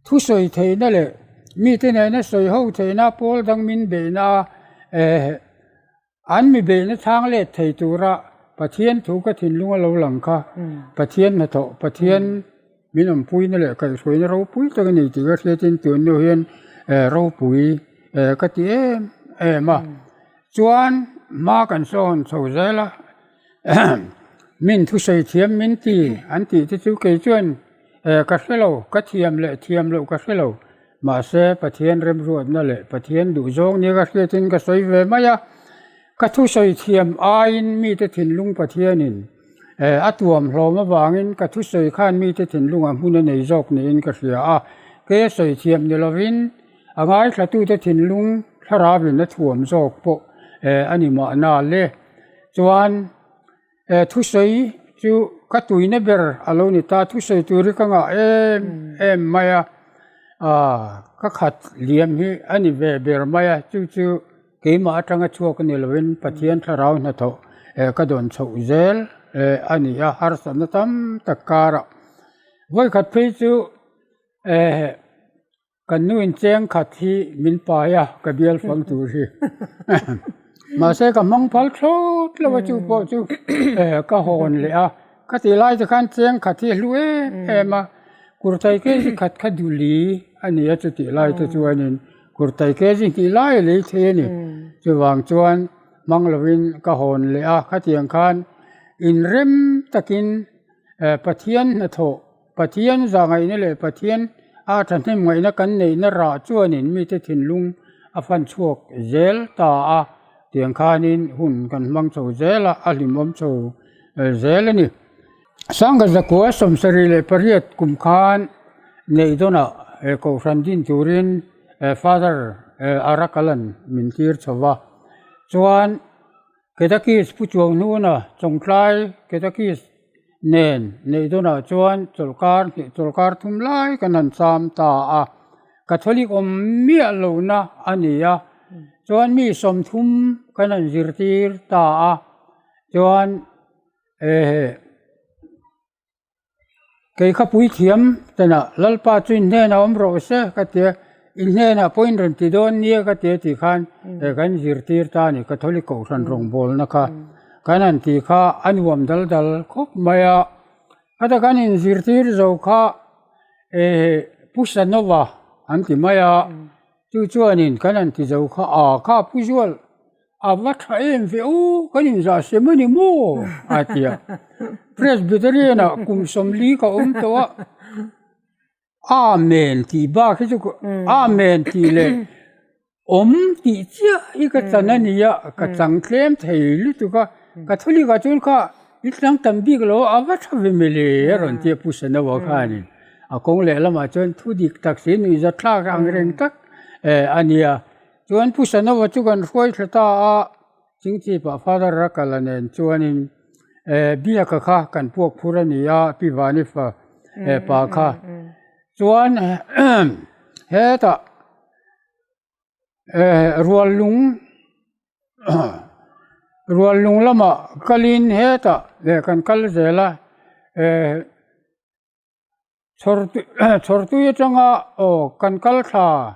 thusawi theihna leh mite nena sawi ho theihna pawl dang min beihna a. An mi beihna chhang let thei tura Pathian thu ka thinlung a lo lang kha, Pathian hnathawh, Pathian min awmpuina leh kaihhruaina ropui tak a ni tih ka hriatin tun hnu hian ropui ka ti em em a. Chuan hma kan sawn chho zel a, min thusawi thiam min ti an tih te chu kei chuan ka hre lo, ka thiam leh thiam loh ka hre lo. Mahse, Pathian remruatna leh Pathian duhzawng nia ka hriatin ka sawi ve mai a, ka thusawi thiam aiin mite thinlung Pathianin a tuam hlawm avangin ka thusawi khan mite thinlungah hmun a nei zawk niin ka hria a, kei a sawi thiam ni lovin A ngaithlatute thinlung thlarauin a thuam zawk pawh a ni mahna le. Chuan thusawi chu ka tuina ber a lo ni ta, thusawi tur hi ka ngah em em mai a, ka khat liam hi a ni ve ber mai a, chu chu keimah atanga chhuak a ni lovin Pathian thlarau hnathawh ka dawn chhoh zel a ni a, harsatna tam tak karah vawikhat phei chu Eh, kan nu in cheng khat hi min pai a, ka bial fang tur hi. Mahse ka hmang phal thlawt lo a chu pawh chu eh ka hawn leh a. Ka tih lai te khan cheng khat hi a hlu em em a, kurtai kg khat kha duli a ni a chutih lai te chuanin kurtai kg hnih lai a lei thei a ni. Chuvang chuan hmang lovin ka hawn leh a, khatiang khan inrem takin eh Pathian hnathawh Pathian zahngaihna leh Pathian a thahnem ngaihna kan neihna rah chuanin mite thinlung a fan chhuak zel ta a, tiang khanin hun kan hmang chho zel a, a hlimawm chho zel a ni. Sangha zakua 78 kum khan neih dawnah Kohhran din turin Father Arakalan min tir chho va, chuan Ketakis Pu Chuanghnuna Chawngtlai Ketakis nen neih dawnah chuan chawlhkar hnih chawlhkar thum lai kan han cham ta a, Catholic awm miah lohna a ni a, chuan mi 30 kan han zirtir ta a, chuan eh. Kei kha puithiam tenah Lalpa chu in hnenah awm rawh se ka ti a, in hnenah pawh in rawn ti dawn nia ka ti a tih khan kan zirtir ta a ni Catholic Kohhran rawngbawlna kha kan han tih kha a nuam dal dal khawp mai a, khata kan inzirtir zo kha Pu Sanova an ti mai a, chu chuanin kan han ti zo kha a kha Pu Zual A va tha em ve aw, kan inzah sem a ni maw? a ti a. Presbyterian ah kum 40 ka awm tawh a, Amen tih bak hi chu Amen tih leh awm tih chiah hi ka chan a ni a, ka chang tlem thei lutuk a, Catholic ah chuan kha i tlang tam bik lo a, a va tha ve mele a rawn ti a Pu Sanoa khanin. A kawng lehlamah chuan thu dik tak si nuihzat thlak ang reng tak a nia. Chuan Pu Sanova chu kan hruai thla ta a, Chingchipah Father Rakala nen chuanin eh Biaka kha kan puak phur a ni a, Pi Vanifa eh pa kha. Chuan hetah eh Ruallung Ruallung lamah kalin hetah eh kan kal zel a eh. Chhawrtui atanga aw kan kal thla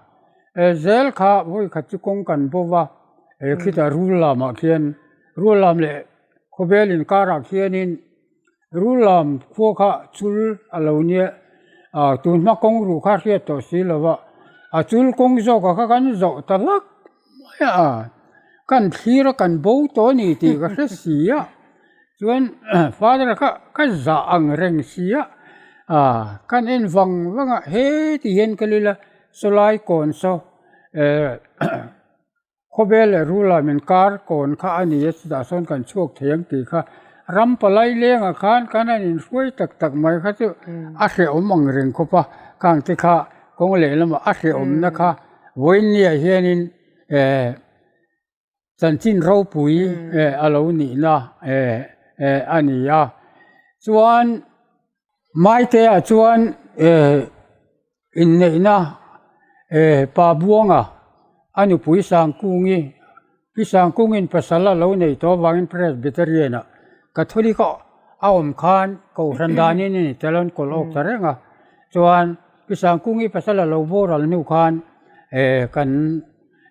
zel kha vawi khat chu kawng kan bo va, khitah rul lamah khian rul lam leh khawvel inkarah khianin rul lam khua kha chul a lo nia ah tun hma kawng ruh kha hriat tawh si lo va, a chul kawng zawkah kha kan zawh ta vak mai a, kan thlir a kan bo tawh a ni tih ka hre si a. Chuan father kha ka zah ang reng si a, ah kan en vang vang a he ti hian ka lil a sawlai kawn saw eh khawvel leh rula min kar kawn kha a ni a chutah sawn kan chhuak thei ang tih kha ram palai lengah khan kan han inhruai tak tak mai kha chu a hrehawm ang reng khawp a khang te kha kawng lehlamah a hrehawmna kha vawiinniah hianin eh. Chanchin ropui a lo nihna a ni a. Chuan Maite-ah chuan inneihna Pa Buanga a nupui Sangkungi, Pi Sangkungi'n pasal a lo nei tawh avangin Presbyterian-ah Catholic a awm khan Kohhran danin a ni tel an kawlh awk ta reng a. Chuan Pi Sangkungi pasal a lo boral hnu khan kan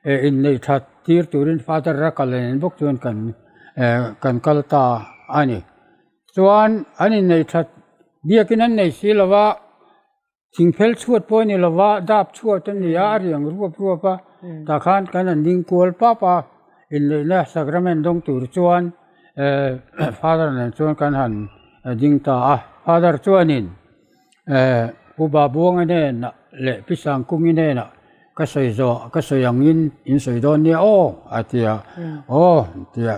Inneih that tir turin Father Rakal nen bawk chuan kan kan kal ta a ni. Chuan an inneih that biakin an nei si lo va, thingphel chhuat pawh a ni lo va, dap chhuat a ni a, a riang ruap ruap a, tah khan kan han ding kual pap a, inneihna sacrament dawng tur chuan Father nen chuan kan han ding ta a. Father chuanin. Pu Babuanga hnenah leh Pi Sangkungi hnenah ka sawi zawh ka sawi angin in sawi dawn nia aw a ti a, aw an ti a.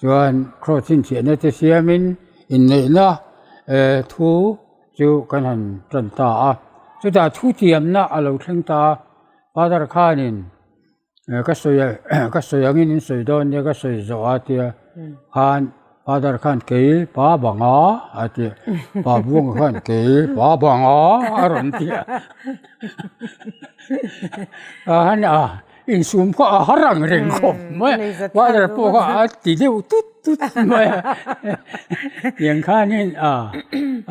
Chuan cross chhinchhiahna te siamin inneihna thu chu kan han tan ta a, chutah thutiamna a lo thleng ta a. Father khanin ka sawi ka sawi angin in sawi dawn nia ka sawi zawh a tia khan Father khan kei pa banga a tia pa buanga khan kei pa banga a rawn ti a khan a insum kha a har ang reng khawp mai a Father pawh kha a ti deuh tut tut mai a tiang khanin a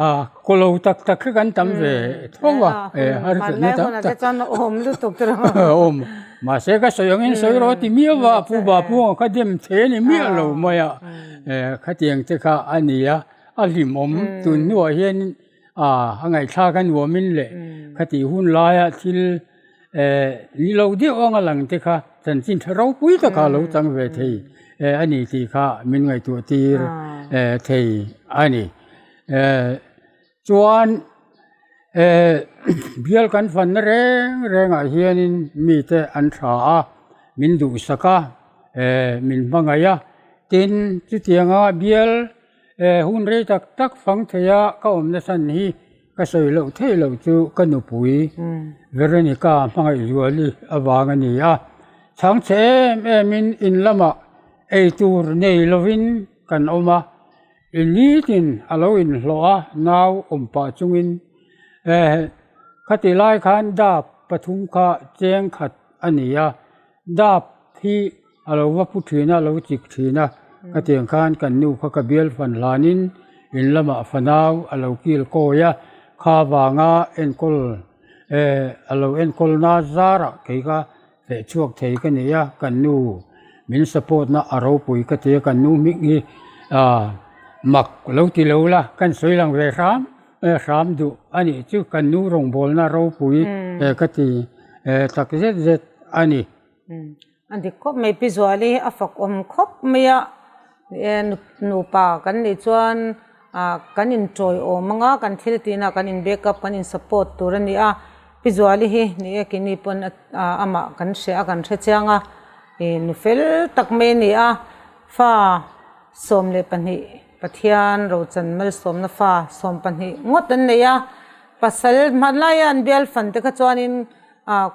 a kaw lo tak tak kha kan tam ve tho a e harsatna tam tak awm mahse ka sawi angin sawi rawh a ti miau a pu ba pawh kha dem thei a ni miah lo mai a e khatiang te kha a ni a a hlimawm tun hnuah hianin a a ngaihthlak a nuamin leh khatih hun laia thil Eh, ni lo deuh anga lang te kha chanchin tha ropui taka lo chang ve thei eh a ni tih kha min ngaihtuah tir eh thei a ni. Eh, chuan eh bial kan fanna reng rengah hianin mite an tha a, min duhsak a, eh min hmangaih a, tin chutianga bial eh hun rei tak tak fang theia ka awm nasan hi Ka sawi loh theih loh chu ka nupui Veronica Hmangaihzuali avang a ni a, chhangchhe em emin in lamah ei tur nei lovin kan awm a, i nitin a lo inhlawh a nau awm pah chungin khati lai khan dap pathum kha cheng khat a ni a, Dap hi a lo va pu thin a, a lo chik thin a, khatiang khan kan nu kha ka bial fan hlanin in lamah fanau a lo kil kawi a, kha vanga enkawl eh a lo enkawl na zarah kei kha feh chhuak thei ka ni a, kan nu min support na a ropui ka ti a, kan nu hming hi ah mak lo ti lo la, kan sawi lang ve hram hram duh a nih chu kan nu rawngbawlna ropui ka ti tak zet zet a ni. A dik khawp mai Pi Zuali a fak awm khawp mai a, nupa kan nih chuan kan intawi awm ang a, kan thil tihna kan in back up kan in support tur a ni a, Pi Zuali hi ni e keini pawn amah kan hria a kan hre chiang a, nu fel tak mai a ni a, fa 12. Pathian rochan malsawmna fa 12 ngawt an nei a, pasal hmanlaia an bial fan te kha chuanin ah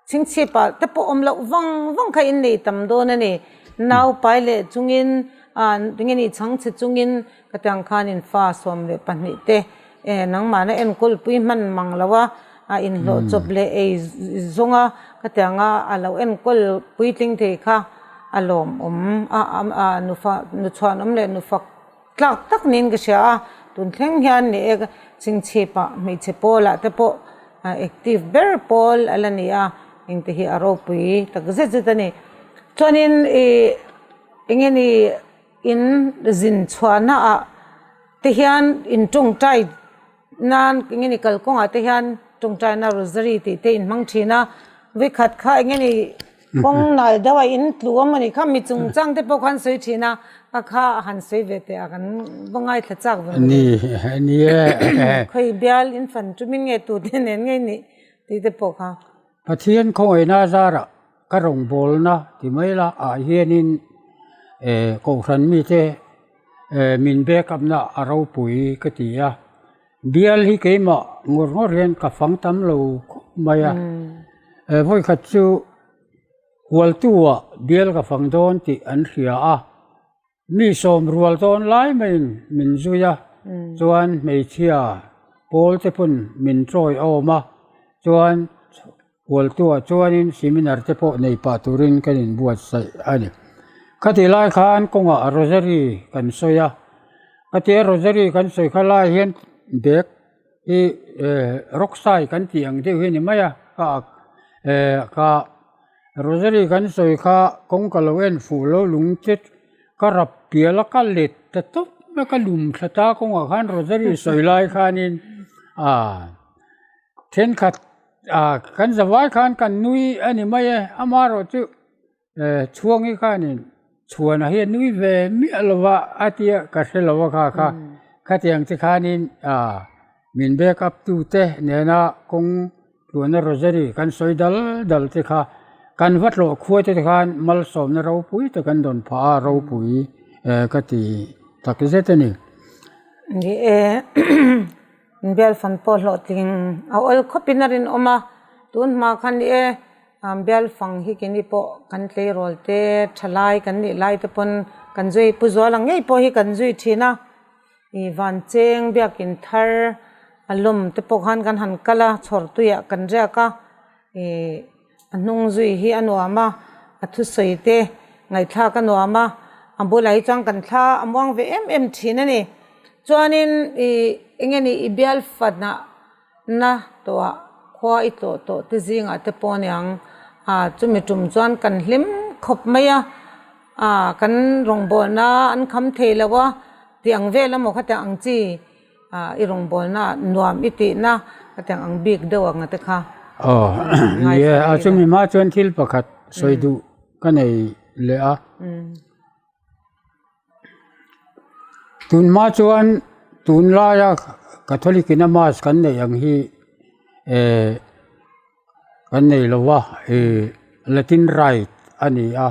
chhingchhipah te pawh awm loh vang vang kha innei tam dawn a ni. Nau pai leh chungin ah enge ni chhangchhe chungin ka tiang khanin fa 12 te eh nangmahna enkawl pui hman mang lo a, a inhlawh chawp leh ei zawng a ka tianga a lo enkawl puitling thei kha. A lawmawm a a nufa nu chhuanawm leh nufa tlak tak niin ka hria a, tun thleng hian ni e chhingchhipah hmeichhe pawlah te pawh active ber pawl a la ni a, engte hi a ropui tak zet zet a ni. Chuanin ih eng nge ni in zin chhuahnaah te hian in tawngtai Nan eng nge kalkawngah te hian tawngtaina rosary tih te in hmang thin a, vawikhat kha eng nge kawng nal deuh a in tlu a mawni kha mi chungchang te pawh khan sawi thin a, ka kha a han sawi ve teh a kan va ngaithla chak ve mawni. Ni e. Khawi bial in fan tumin nge tu te nen ngei nih tih te pawh kha. Pathian khawngaihna zarah ka rawngbawlna ti mai la ah hianin kohhran mite min back up na a ropui ka ti a, bial hi keimah ngawr ngawr hian ka fang tam lo khawp mai a, vawikhat chu hualtu ah bial ka fang dawn tih an hria a. Mi sawm rual dawn lai maiin min zui a, chuan hmeichhia pawl te pawn min chawi awm a, chuan hualtuah chuanin seminar te pawh nei pah turin kan inbuatsaih a ni. Khatih lai khan kawngah rosary kan sawi a, khatia rosary kan sawi kha lai hian bag hi rawksai kan tih ang deuh hi a ni mai a, ka ak ka. Rosary kan sawi kha kawng ka lo en fuh lo lung che ka rap pial a ka let ta tawp mai a ka lum thla ta kawngah khan Rosary sawi lai khanin ah thenkhat ah kan zavai khan kan nui a ni mai e amaherawh chu eh chhuangi khanin chhuana hi a nui ve miah lo va a tia ka hre lo a kha kha khatiang te khanin ah min back up tu te nena kawng Tuna Rosary kan sawi dal dal te kha kan va tlawh khuai te khan malsawmna ropui te kan dawn phah a ropui ka ti tak zet a ni. Ni e, bial fan pawh hlawhtling a awl khawpin a rinawm a, tun hma khan ni e. Bial fang hi keini pawh kan tleirawl te thalai kan nih lai te pawn kan zui Pu Zuala ngei pawh hi kan zui thin a, ih Vancheng biakin thar a lawm te pawh khan kan han kal a, chhawr tuiah kan riak a, ih a hnung zui hi a nuam a, a thusawi te ngaihthlak a nuam a, a bulah hi chuan kan thla a muang ve em em thin a ni. Chuanin ih eng nge ni i bial fanah Na tawhah khua i tlawh tawh te zingah te pawh aniang ah chumi tum chuan kan hlim khawp mai a ah kan rawngbawlna an kham thei lo a tih ang vel emaw khatiang ang chi ah i rawngbawlna nuam i tihna khatiang ang bik deuh ang te kha. Aw ni e a chumi hma chuan thil pakhat sawi duh ka nei leh a. Tunhma chuan tunlaia Catholic ina mass kan neih ang hi eh kan nei lo va ih Latin rite a ni a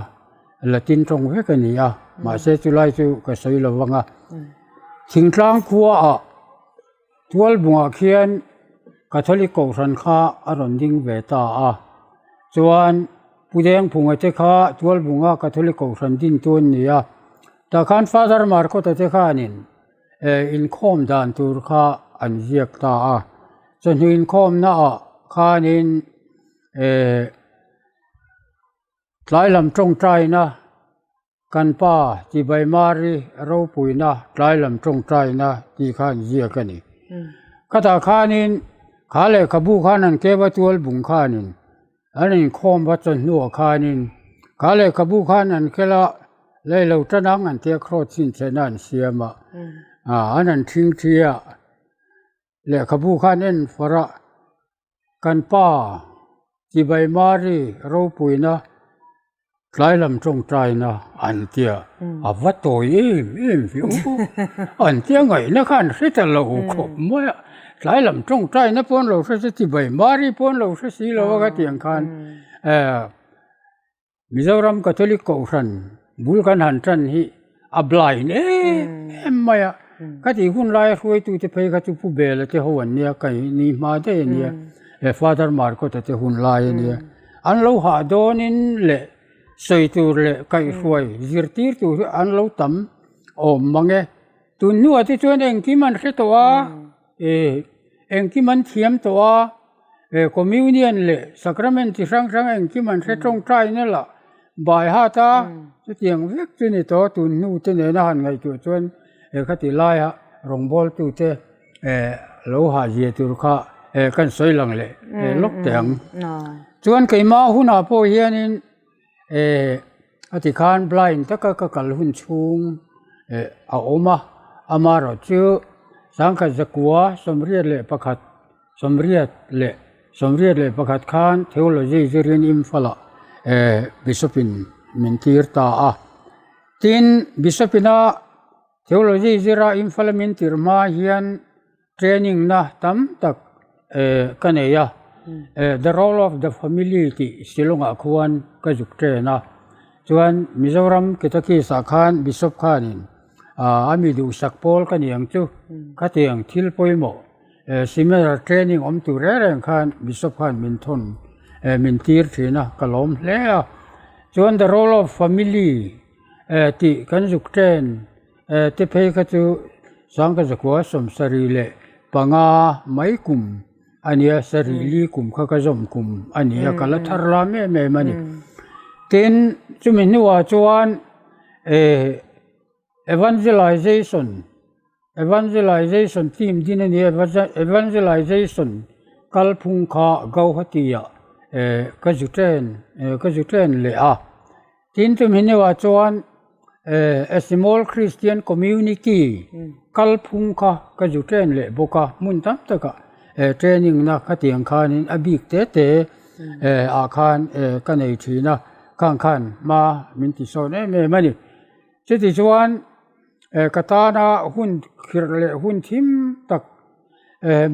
Latin tawng vek a ni a mahse chulai chu ka sawi lo vang a thingtlang khuaah Tualbungah khian Catholic kohhran kha a rawn ding ve ta a, chuan Pu Dengphunga te kha Tualbunga Catholic kohhran din tu an ni a, tah khan Father Markota te khanin eh inkhawm dan tur kha an ziak ta a, chawhnu inkhawmna ah khanin eh tlai lam tawngtaina Kan pa Chibaimari ropuina tlai lam tawngtaina tih kha an ziak a ni. Khatah khanin kha lehkhabu khan an keva tual bung khanin an inkhawm va chawhnuah khanin kha lehkhabu khan an khel a, lei lo tan ang an tia kraws chhinchhehna an siam a, an han thingthi a, lehkhabu khan en fawrh a. Kan pa Chibaimari ropuina tlai lam tawngtaina an tia a va tawi em em ve u an tia ngaihna kha an hre ta lo khawp mai a tlai lam tawngtaina pawh an lo hre si Chibaimari pawh an lo hre si lo a ka tih ang khan eh Mizoram Catholic Kohhran bul kan han tan hi a blind em em mai a, ka tih hun laia hruaitute phei kha chu Pu Bela te ho an nia, ka ni hma daih a nia, he Father Markota te hun lai a nia, an lo hah dawnin leh sawi tur leh kaihhruai zirtir tur hi an lo tam awm mang e. Tun hnuah te chuan engkim an hre tawh a, engkim an thiam tawh a. He communion leh sacrament chi hrang hrang engkim an hre tawngtaina lah bai hat a, chutiang vek chu ni tawh tun hnu te nena han ngaihtuah chuan he khati laia rawngbawltu te lo hah zia tur kha kan sawi lang leh lawk teh ang. Chuan keimah hunah pawh hianin a ti khan blind taka ka kal hun chhung a awm a, amaherawhchu sangkhat zakua sawmriat leh pakhat 91 khan Theology zirin Imphal-ah Bishop-in min tir ta a. Tin, Bishop-ina Theology zira Imphal-a min tir hma hian training-na tam tak ka nei a. The Role of the Family tih Shillong-ah khuan ka zuk train a. Chuan Mizoram Catechist-ah khan Bishop khanin a mi duhsak pawl ka ni ang chu, khatiang thil pawimawh Seminar training awm tur reng reng khan Bishop khan min thawn min tir thin a, ka lawm hle a. Chuan the role of family tih kan zuk train te phei kha chu Sangkazakua 75 mai kum a nia, sarih li kum kha ka zawm kum a nia, ka la thar lam em em a ni. Tin, chumi hnuah chuan Evangelization, Evangelization team din a ni a, Evangelization kalphung kha Gauhati-ah eh ka zu train eh ka zu train leh a. Tin chumi hnuah chuan eh a small Christian community kalphung kha ka zu train leh bawk a, hmun tam takah eh training na khatiang khanin a bik te te eh ah khan eh ka nei thin a, khang khan hma min ti sawn em em a ni. Chuti chuan ka tana hun khirh leh hun thim tak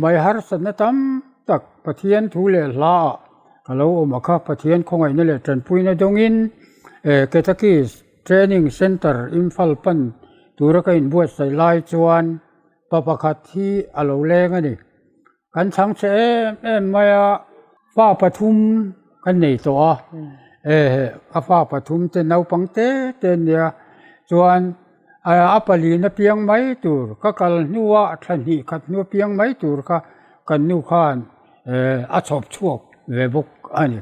mai harsatna tam tak Pathian thu leh hla ah ka lo awm a kha Pathian khawngaihna leh tanpuina dawngin Catechist Training Centre Imphal pan tura ka inbuatsaih lai chuan pa pakhat hi a lo leng a ni. Kan chhang chhe em em mai a, pa pathum. kan nei tawh a, ka fa pathum te naupang te te an nia chuan a palin a piang mai tur ka kal hnua thla hnih khat hnu a piang mai tur kha kan nu khan a chhawp chhuak ve bawk a ni.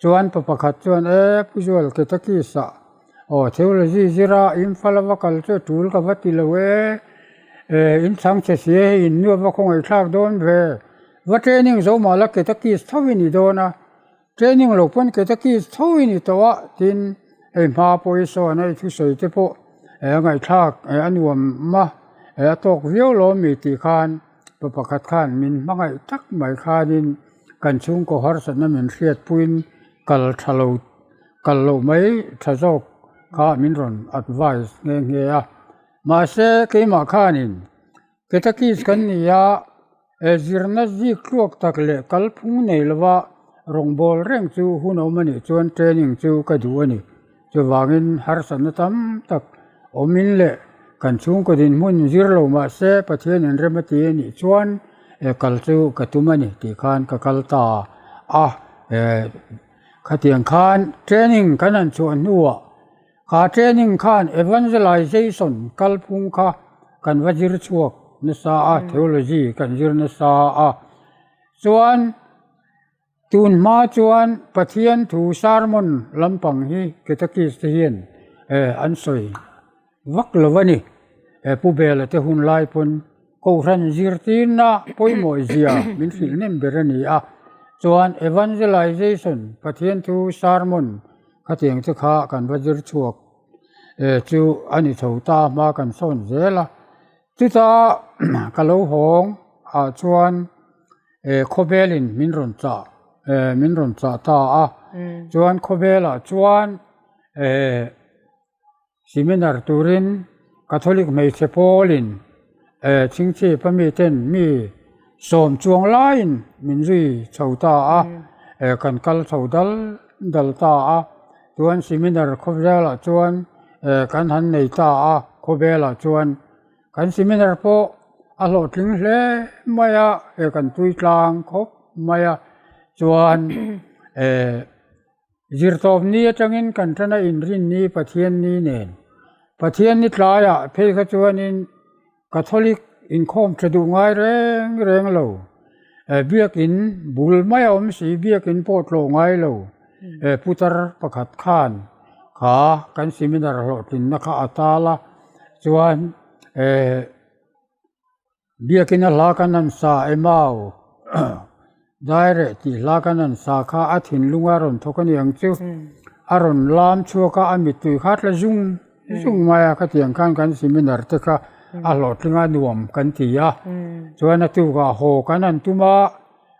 Chuan pa pakhat chuan e Pu Zual Ketakis ah aw theology zira Imphal a va kal chu a tul ka va ti lo e, e in chhang che si e hei in nu a va khawngaihthlak dawn ve, va training zo mah la Ketakis tho i ni dawn a, training lo pawn Ketakis tho i ni tawh a tin hei hma pawh i sawn a i thusawi te pawh e a ngaihthlak e a nuam a e a tawk viau lo ami tih khan pa pakhat khan min hmangaih tak mai khanin Kan chhungkaw harsatna min hriatpuiin kal tha lo kal loh mai tha zawk kha min rawn advice nghe nghe a. Mahse keimah khanin Ketakis kan ni a, he zirna zik tluak tak leh kalphung nei lova rawngbâwl reng chu hun awm a nih chuan training chu ka duh a ni. Chuvangin harsatna tam tak awmin leh kan chhungkaw dinhmun zir lo mah se Pathian inrem a ti a nih chuan e kal chu ka tum a ni tih khan ka kal ta a. E khatiang khan training kan han chhuah hnuah kha training khan evangelization kalphung kha kan va zir chhuak nasa a, theology kan zir nasa a. Chuan. Tun hma chuan Pathian thu sermon lampang hi Catechist te hian an sawi vak lo a ni. Pu Bela te hun lai pawn Kohhran zirtirna pawimawh zia min hrilh hnem ber a ni a. Chuan Evangelization Pathian thu sermon khatiang te kha kan va zir chhuak chu a ni chho ta hma kan sawn zel a. Chuta ka lo hawng ah chuan Khawvelin min rawn chah min rawn chah ta a chuan khawvelah chuan seminar turin Catholic hmeichhe pawlin chhingchhip a miten mi sawm chuang laiin min zui chho ta a kan kal chho dal dal ta a chuan seminar khawvelah chuan kan han nei ta a khawvelah chuan. Kan seminar pawh a hlawhtling hle mai a, he kan tui tlang khawp mai a, chuan eh zirtawp ni atangin kan tana inrinni Pathianni nen Pathianni tlaiah phei kha chuanin Catholic inkhawm tha duh ngai reng reng lo eh biakin bul mai a awm si biakin pawh tlawh ngai lo eh putar pakhat khan kha kan seminar hlawhtlinna kha a tal a. Chuan eh biakin a hla kan han sa emau daireh tih hla kan han sa kha a thinlung a rawn thawk a ni ang chu a rawn lam chhuak a a mittui kha tla zung zung mai a khatiang khan kan seminar te kha a hlawhtling a nuam kan ti a chuan a tukah haw kan han tum a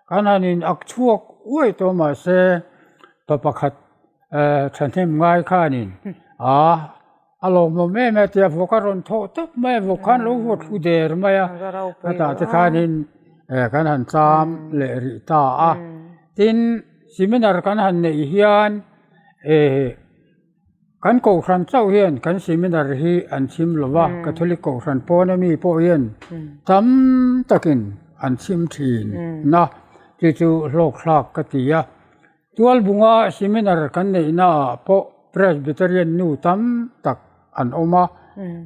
kan han in ak chhuak uaih tawh mahse pa pakhat eh thahnem ngai khanin a. A lawmawm em a tia vawk a rawn thawh tawp mai a vawk khan lo vawt thlu der mai a hetah te khanin eh kan han cham leh rih ta a tin seminar kan han neih hian eh kan kohhran chauh hian kan seminar hi an chhim lo va catholic kohhran pawn ami pawh hian tam takin an chhim thin a chu chu hlawk thlak ka ti a. Tualbunga seminar kan neihnaah pawh Presbyterian nu tam tak an awm a,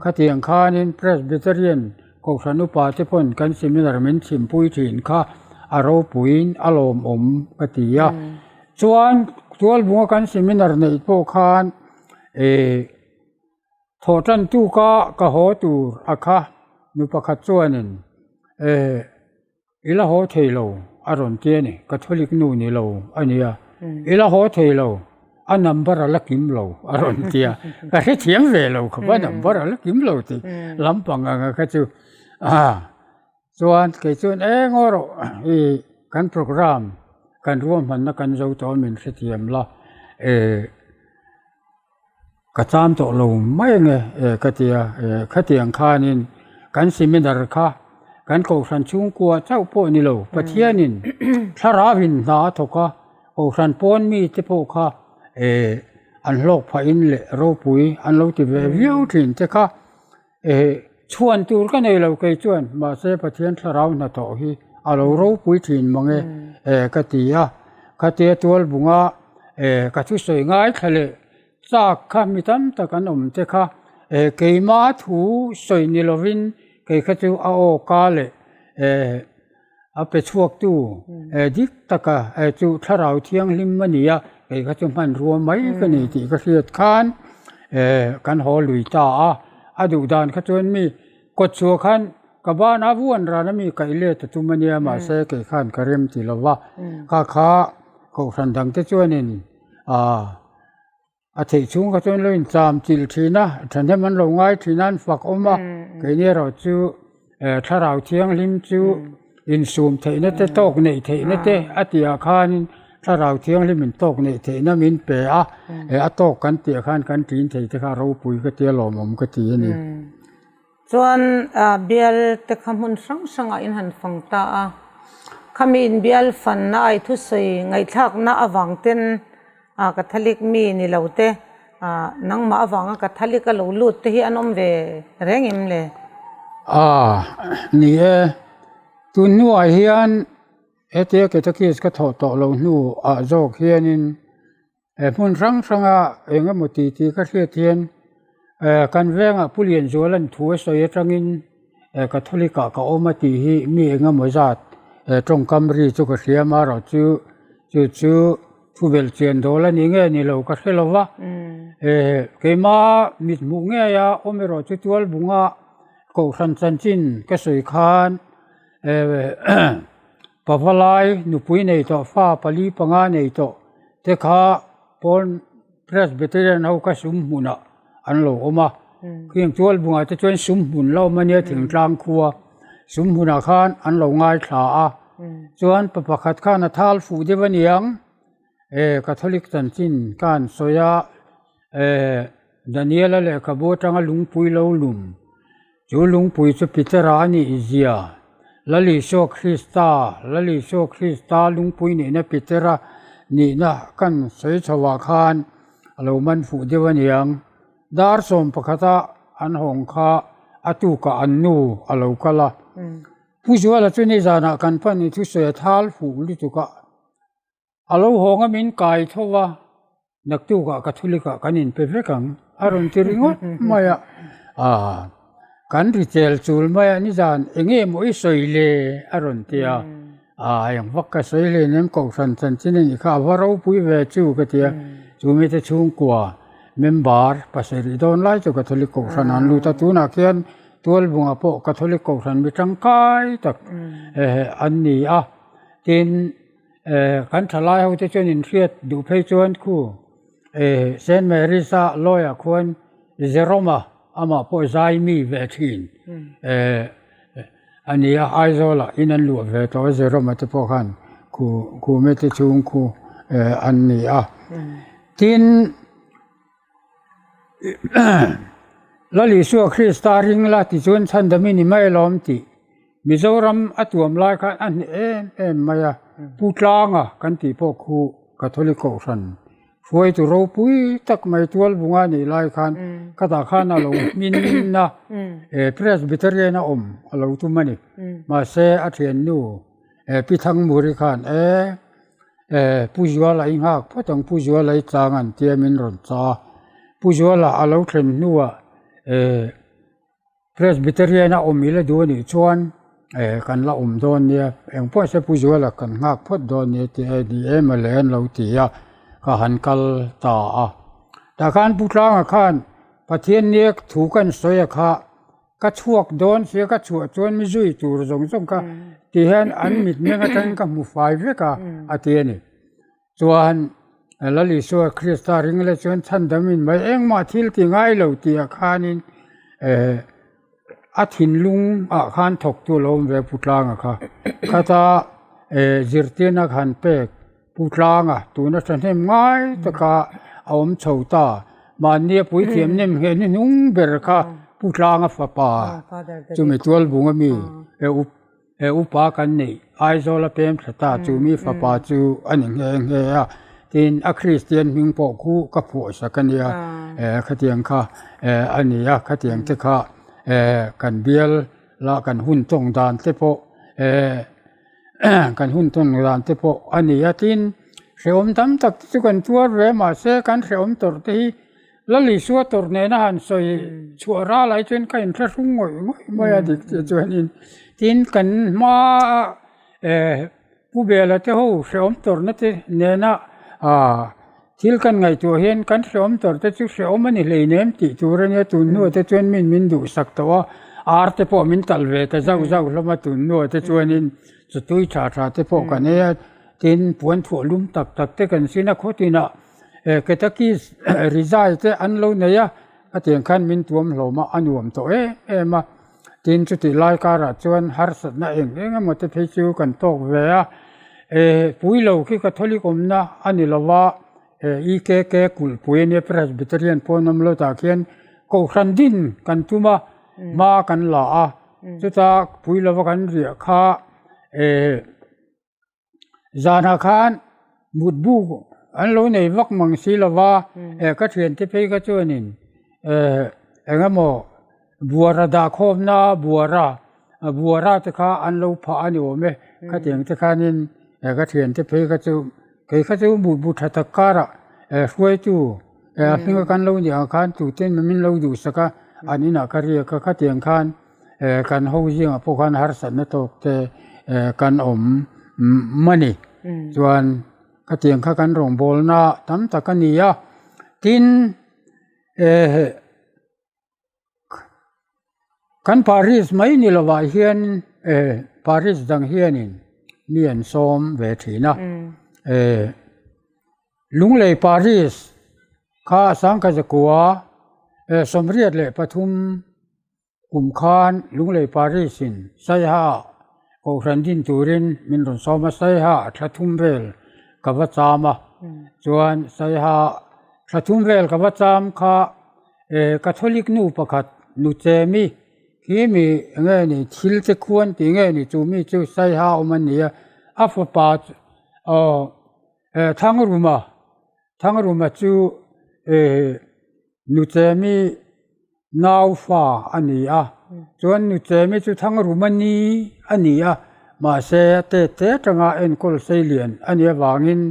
khatiang khanin Presbyterian Kohhran upa te pawn kan seminar min chhimpui thin kha a ropuiin a lawmawm ka ti a. Chuan Tualbunga kan seminar neih pawh khan eh thawhtan tuka ka haw tur a kha nu pakhat chuanin eh I la haw thei lo a rawn ti a ni, Catholic nu ni lo a nia, i la haw thei lo, a number a la kim lo a rawn ti a, ka hrethiam ve lo khawp a number a la kim lo tih lampang anga kha chu a chuan kei chuan eng aw rawh i kan program kan ruahmanna kan zo tawh a min hrethiam la eh. Ka cham tawh lo mai ange eh ka ti a, eh khatiang khanin kan seminar kha kan kohhran chhungkua chauh pawh ni lo, Pathianin thlarauin hna a thawk a, kohhran pawn mite pawh kha eh an hlawk phahin leh ropui an lo ti ve viau thin te kha eh chhuan tur ka nei lo kei chuan mahse Pathian thlarau hnathawh hi a lo ropui thin mange eh ka ti a. Khatia tualbunga ka thusawi ngaithla leh chak kha mi tam tak an awm te kha keima thu sawi ni lovin kei kha chu a aw ka leh a pe chhuaktu dik taka chu thlarau thianghlim a ni a, kei kha chu hmanrua mai ka ni tih ka hriat khan kan haw lui ta a, a duh dan kha chuan mi kawt chhuah khan ka ban a vuan ran a mi kaih let a tum a nia mahse kei khan ka rem ti lo va, kha kha kohhran dang te chuanin ah. A theih chhung kha chuan lo incham chilh thin a, thahnem an lo ngai thin a, an fak awm a, keini erawh chu thlarau thianghlim chu insum theihna te tawk neih theihna te a tihah khanin thlarau thianghlim in tawk neih theihna min pe a, a tawk kan tihah khan kan tlin thei te kha ropui ka tia lawmawm ka ti a ni. Chuan bial te kha hmun hrang hrangah in han fang ta a, khami inbial fanna ai thusawi ngaihthlakna avang ten Catholic mi ni lo te nangmah avanga Catholic a lo lut te hi an awm ve reng em le? A ni e, tun hnuah hian hetia Catechist ka thawh tawh lo hnuah zawk hianin He hmun hrang hranga eng emaw tih tih ka hriat hian kan vengah Pu Lianzuala'n thu a sawi atangin Catholic ah ka awm a tih hi mi eng emaw zat tawngkam ri chu ka hria amaherawh chu chu chu thu belh chian dawl a ni nge ni lo ka hre lo va keima mit hmuh ngei a awm erawh chu Tualbunga Kohhran chanchin ka sawi khan Pavalai nupui nei tawh fa pali panga nei tawh te kha pawn Presbyterian ho kha sum hmunah an lo awm a, khing tualbungah te chuan sum hmun la awm a nia thingtlang khua sum hmunah khan an lo ngaithla a, chuan pa pakhat khan a thal fuh deuh a niang Catholic chanchin ka han sawi a Daniela lehkhabu atanga lungpui lo lum. Chu lungpui chu Petera a nih zia, Lal Isua Krista, Lal Isua Krista lungpui nihna Petera nihna kan sawi chhoah khan a lo man fuh deuh a niang. Dar 11 a an hawng kha a tukah an nu a lo kal a. Pu Zuala chu nizanah kan pan i thusawi a thal fuh lutuk a. A lo hawng a min kai tho va, naktukah Catholic-ah kan inpe vek ang a rawn ti ringawt mai a. Aaa, kan ri chel chul mai a, nizan eng nge maw i sawi le a rawn ti a. Aaa, eng vak ka sawi hle nem Kohhran chanchin a nih kha, a va ropui ve chu ka ti a. Chu mite chhungkua member pasarih dawn lai chu Catholic Kohhran an lut a, tunah khian Tualbungah pawh Catholic Kohhran mi tangkai tak an ni a, tin, Kan thalai ho te chuan inhriat duh phei chuan khu Saint Mary's a lawia khuan Jerome-a amah pawh zai mi ve thin a ni a, Aizawlah in an luah ve tawh a Jerome-a te pawh khan khu khume te chhung khu an ni a. Tin, Lal Isua Krista ring la tichuan chhandam i ni mai alawm tih Mizoram a tuam lai khan a hneh em em mai a, Pu Tlanga kan tih pawh khu Catholic Kohhran hruaitu ropui tak mai Tualbunga nih lai khan khatah khan a lo hmin a, Presbyterian a awm a lo tum a ni. Mahse a thiannu Pi Thangmuri khan e Pu Zuala i nghak phawt ang, Pu Zuala i chang an tia min rawn cha a, Pu Zuala a lo thlen hnuah Presbyterian a awm ila duh anih chuan kan la awm dawn nia, engpawh se Pu Zuala kan nghak phawt dawn nia tih a ni em ale an lo ti a, ka han kal ta a. Tah khan Pu Tlanga khan Pathian nia thu kan sawi a kha ka chhuak dawn sia ka chhuah chuan mi zui tur zawng zawng kha ti hian an mitmeng atangin ka hmu fai vek a a ti a ni. Chuan Lal Isua Krista ring leh chuan chhandamin mai engmah thil ti ngai lo tih ah khanin eh a thinlung ah khan thawktu a lo awm ve Pu Tlanga kha. Khata eh zirtirna khan pek Pu Tlanga tuna thahnem ngai taka a awm chho ta. Mahni a puithiam nem ngheh hnuhnung ber kha Pu Tlanga fapa chumi Tualbung ami eh up. He upa kan neih Aizawla pem thla ta chu mi fapa chu a ni nghe nghe a, tin a Kristian hming pawh khu ka phuah sak a nia, khatiang kha a ni a, khatiang te kha kan bial la kan hun tawng dan te pawh kan hun tawng dan te pawh a ni a, tin. Hrehawm tam tak te chu kan tuar ve mahse kan hrehawm tawrh te hi Lal Isua tawrh nena han sawi chhuah ral ai chuan ka inhre hrung ngawih ngawih mai a dik tih chuanin tin kan hma eh Pu Bela te ho hrehawm tawrhna te nena ah thil kan ngaihtuah hian kan hrehawm tawrh te chu hrehawm a ni hleinem tih tur a nia tun hnuah te chuan min min duhsak tawh a ar te pawh min talh ve ta zauh zauh hlawm a tun hnuah te chuanin chawtui tha tha te pawh kan ei a tin puan thuah lum tak tak te kan sin a khaw tinah eh ketakis rizai te an lo nei a a tiang khan min tuam hlawm a a nuam tawh em em a. Tin, chutih lai karah chuan harsatna eng eng emaw te phei chu kan tawk ve a, eh pui lo khi Catholic awmna a ni lo va, eh EKK kulhpui a nia Presbyterian pawn awm lo tah khian Kohhran din kan tum a, hma kan la a, chuta pui lova kan riah kha eh. Zanah khan mutbu an lo nei vak mang si lo va, eh ka thiante phei kha chuanin eh eng emaw buara dah khawmna buara buara te kha an lo phah a ni awm e, khatiang te khanin eh ka thiante phei kha chu kei kha chu mutbu tha tak karah eh hruaitu eh a hminga kan lo nih ang khan tute min lo duhsak a an inah ka riak a khatiang khan. Eh kan ho zingah pawh khan harsatna tawk te eh kan awm a ni. Chuan khatiang kha kan rawngbawlna tam tak a ni a. Tin eh kan parish mai ni lovah hian eh parish dang hianin mi an sawm ve thin a. Eh Lunglei parish kha Sangkhazakua eh 83 Kum khan Lunglei Parish in Saiha Kohhran din turin min rawn sawm a, Saiha thla thum vel ka va cham a, chuan Saiha thla thum vel ka va cham kha Catholic nu pakhat nu Chemi khi mi enge ni thil te khuan tih nge ni chu mi chu Saiha awm a ni a, a fapa aw Thangruma Thangruma chu nu Chemi Nau fa a ni a, chuan Nuchemi chu Thangrumani a ni a, mahse a te te atanga enkawl seilian a nih avangin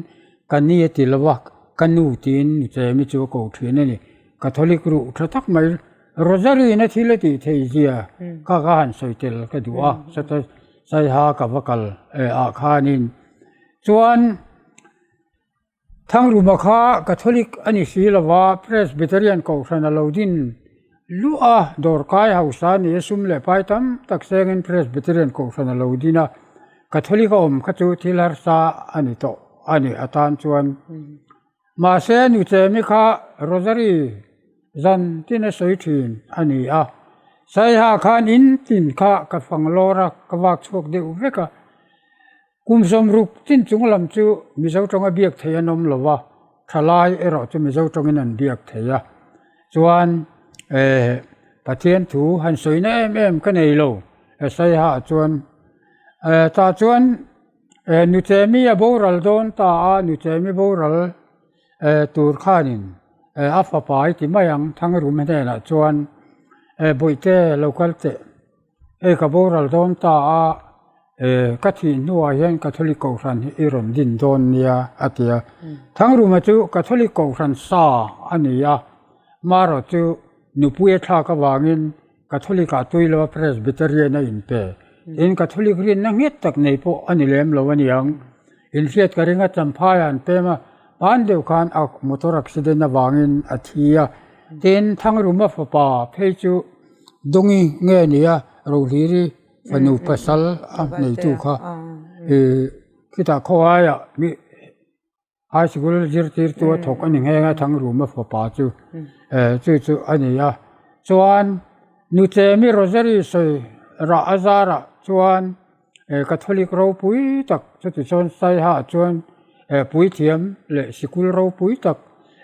ka ni a ti lo a, ka nu tiin Nuchemi chu a ko thin a ni. Catholic ruh tha tak mai Rosary in a thil a tih theih zia kha ka han sawi tel ka duh a, sawta Saiha ka va kal ah khanin chuan Thangruma kha Catholic a ni si lo va, Presbyterian Kohhran a lo din luh a, dawrkai hausa a ni a, sum leh pai tam tak sengin Presbyterian Kohhran a lo din a, Catholic a awm kha chu thil harsa a ni tawh a ni atan chuan. Mahse, Nuchemi kha Rosary zan tin a sawi thin a ni a, Saiha khan in tin kha ka fang lawr a, ka vak chhuak deuh vek a. Kum 60 chin chung lam chu Mizo tawnga biak thei an awm lo va, thalai erawh chu Mizo tawngin an biak thei a. Chuan eh Pathian thu han sawina em em ka nei lo Esaiha ah chuan. Eh tah chuan eh Nuchemi a boral dawn ta a, Nuchemi boral eh tur khanin eh a fapa i ti mai ang Thangrum hnenah chuan eh Bawihte lo kal teh. Hei ka boral dawn ta a, eh ka thih hnuah hian Catholic Kohhran hi i rawn din dawn nia a ti a. Thangruma chu Catholic Kohhran sa a ni a, marawh chu nupui a thlak avangin Catholic ah tui lova Presbyterian a inpe. Tin, Catholic rinna nghet tak nei pawh a ni lem lo a niang. Inhriat ka ring a, Champhaiah an pem a, pan deuh khan a motor accident avangin a thi a. Tin, Thangruma fapa phei chu Dawngi nge ni a, Rohliri fanu pasal a neitu kha ih khitah khawaiah mi high school zirtirtu a thawk a ni nghe a Thangruma fapa chu eh chu chu a ni a. Chuan Nuchemi Rosary sawi rah a zarah chuan eh Catholic ropui tak chuti chuan Saiha chuan eh puithiam leh sikul ropui tak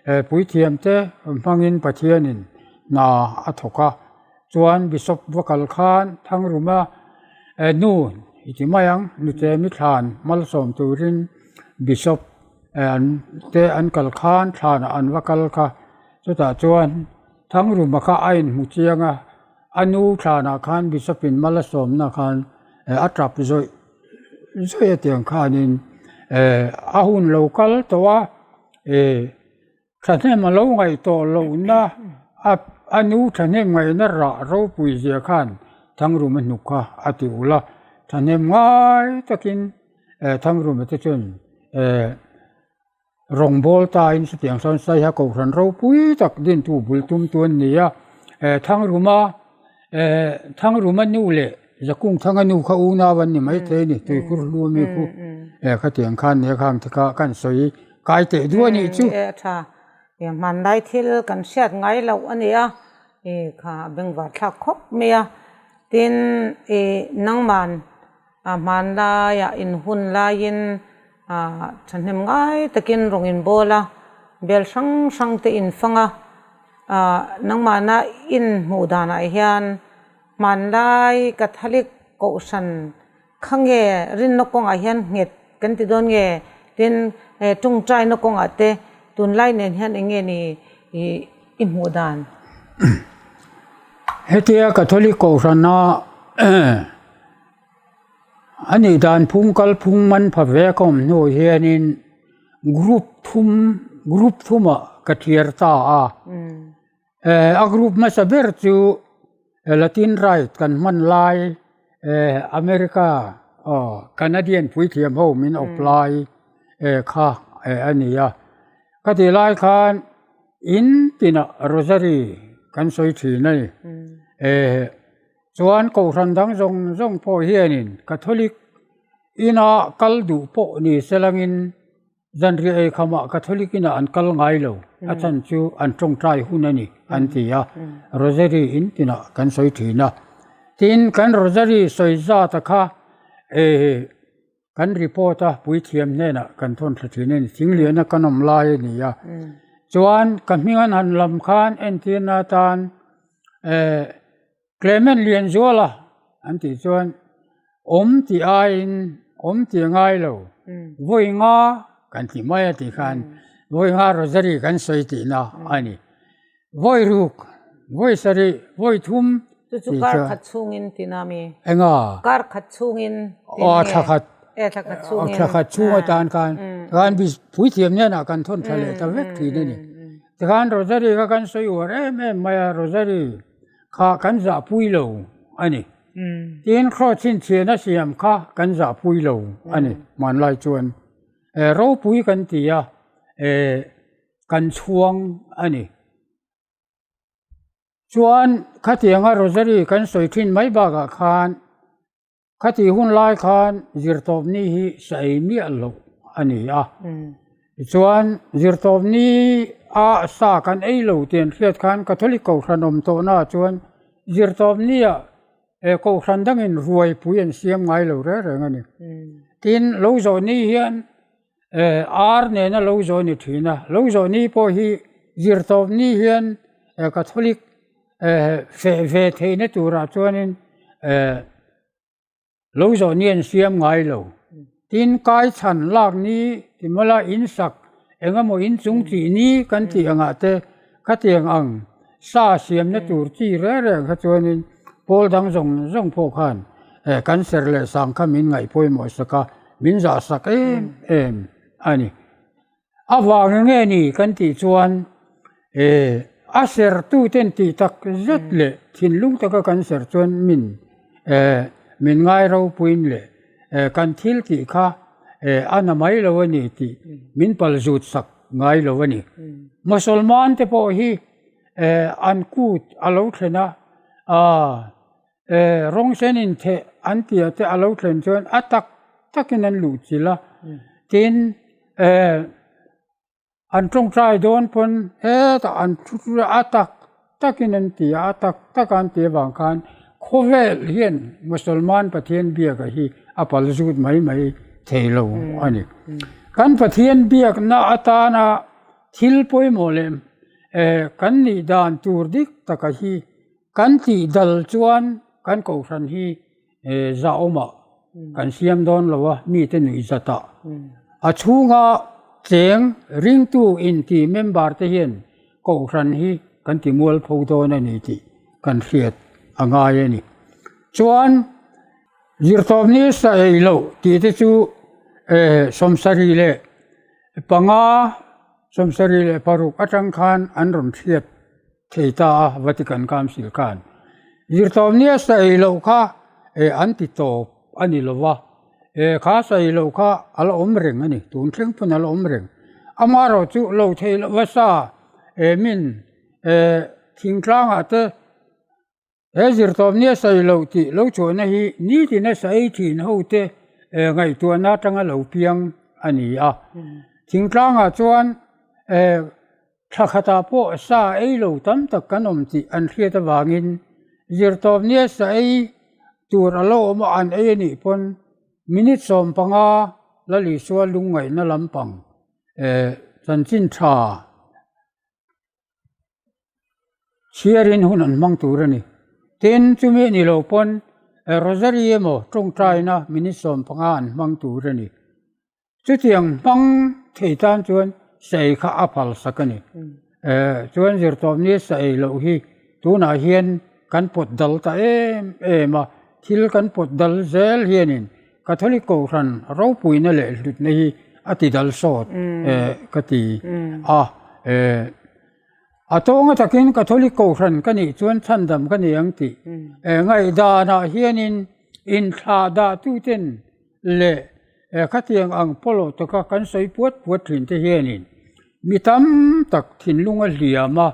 eh puithiam te hmangin Pathianin hna a thawk a chuan Bishop va kal khan Thangruma eh nu i ti mai ang Nuchemi thlan malsawm turin Bishop eh an te an kal khan thlanah an va kal kha chutah chuan Thangruma kha a inhmu chiang a. A nu thlanah khan Bishop in mal a sawmna khan a tap zawih zawih a tiang khanin. a hun lo kal tawh a thahnem a lo ngaih tawh lohna a nu thahnem ngaihna rah ropui zia khan Thangruma hnuk kha a ti ulh a, thahnem ngai takin Thangruma te chuan Rawngbawl tain chutiang sawn Saiha Kohhran ropui tak dintu bul tum tu an ni a, Thangruma Thangruma nu leh Zakungthanga nu kha unau an ni maithei a ni, tuikhur hlu ami khu khatiang khan nia khang te kha kan sawi kai teh duh a nih chu. E a tha, hmanlai thil kan hriat ngai loh a ni a, kha bengvar thlak khawp mai a, tin nangman A hmanlaiah inhun laiin thahnem ngai takin rawn inbawl a, bel hrang hrang te infang a, nangmahna inhmuh danah hian hmanlai Catholic Kohhran kha nge rinna kawngah hian nghet kan ti dawn nge tin tawngtaina kawngah te tunlai nen hian eng nge ni i hmuh dan? Hetia Catholic Kohhrana A nih dan phung kal phung man pha ve ka awm hnu hianin group thum group thumah ka thiar ta a. A group hmasa ber chu Latin Rite kan hman lai America aw Canadian puithiam ho min awp lai kha a ni a. Ka tih lai khan in tinah rosary kan sawi thin a ni. Chuan Kohhran dang zawng zawng pawh hianin Catholic ina kal duh pawh ni se langin zanriah ei khamah Catholic inah an kal ngai lo, a chhan chu an tawngtai hun a ni an ti a, Rosary in tinah kan sawi thin a. Tin, kan Rosary sawi zata kha kan report a, puithiam hnenah kan thawn thla thin a ni, thingliana kan awm lai a ni a. Chuan ka hming an han lam khan entirna atan Clement Lianzuala an tih chuan awm tih aiin awm tih a ngai lo, vawi nga kan ti mai a tih khan vawi nga rosary kan sawi tihna a ni. Vawi ruk, vawi sarih, vawi thum Chu chu kar khat chhungin tihna mi? Enga? Kar khat chhungin tihna nge? Thla khat. E thla khat chhungin. Thla khat chhung atan khan khan puithiam hnenah kan thawn tha leh ta vek thin a ni. Tikhan rosary kha kan sawi uar em em mai a, rosary kha kan zahpui lo a ni. Tin, Kraws chhinchhiahna siam kha kan zahpui lo a ni hmanlai chuan. Ropui kan ti a, kan chhuang a ni. Chuan khatianga rosary kan sawi thin mai bakah khan Khati hun lai khan zirtawpni hi sa ei miah loh a ni a. Tichuan, zirtawpni a sa kan ei lo tih an hriat khan Catholic Kohhran awm tawhnaah chuan zirtawpni ah Kohhran dangin ruaipui an siam ngai lo reng reng a ni. Tin, lo zawh ni hian ar nena lo zawh a ni thin a. Lo zawh ni pawh hi zirtawpni hian Catholic Feh ve theihna turah chuanin lo zawh ni an siam ngai lo. Tin, kai chhan lak ni ti mawla in sak eng emaw in chung tih ni kan tih angah te khatiang ang sa siamna tur chi reng reng kha chuanin pawl dang zawng zawng pawh khan kan ser leh sang kha min ngaih pawimawh sak a, min zah sak em em a ni. A vang nge ni kan tih chuan a sertuten tih tak zet leh thinlung taka kan ser chuan min min ngai ropuiin leh kan thil tih kha a na mai lo a ni tih min palzut sak ngai lo a ni. Mosolman te pawh hi an kut a lo thlen a, Rawng sen intheh an tih te a lo thlen chuan a tak takin an luh chilh a, tin an tawngtai dawn pawn hetah an thu chu a tak takin an ti a, a tak taka an tih avang khan khawvel hian Musalman Pathian biaka hi a pal zut mai mai thei lo a ni. Kan Pathian biakna atana thil pawimawh leh kan nih dan tur dik taka hi Kan tih dal chuan kan kohhran hi zahawmah kan siam dawn lo a, mite nuih zatah. A chhunga cheng ringtu inti member te hian kohhran hi kan ti mualpho dawn a ni tih kan hriat a ngai a ni. Chuan zirtawpni sa ei loh tih te chu. 75, 76 atang khan an rawn hriat thei ta a Vatican Council khan. Zirtawpnia sawi loh kha an ti tawp a ni lo va, kha sawi loh kha a la awm reng a ni, tun thleng pawn a la awm reng. Amaherawhchu lo thei lova sa min thingtlangah te He zirtawpnia sawi loh tih lo chhuahna hi nitina sa ei thin hote ngaihtuahna atanga lo piang a ni a. Thingtlangah chuan thla khatah pawh sa ei lo tam tak kan awm tih an hriat avangin zirtawpnia sa ei tur a lo awm a an ei a nih pawn minute 15 Lalisua lungngaihna lampang chanchin tha Chhiarin hun an hmang tur a ni. Tin, chumi a ni lo pawn Rosary emaw tawngtaina minute 15 an hmang tur a ni. Chutiang hmang thei tan chuan sa ei kha a phal sak a ni. Chuan zirtawpni sa ei loh hi tunah hian kan pawt dal ta em em a, thil kan pawt dal zel hianin Catholic Kohhran ropuina leh hlutna hi a ti dal sawt ka ti a. A tawnga takin Catholic Kohhran ka nih chuan chhandam ka ni ang tih ngaihdanah hianin inthlahdahtute'n leh khatiang ang pawlawh taka kan sawi puat puat thin te hianin mi tam tak thinlung a hliam a,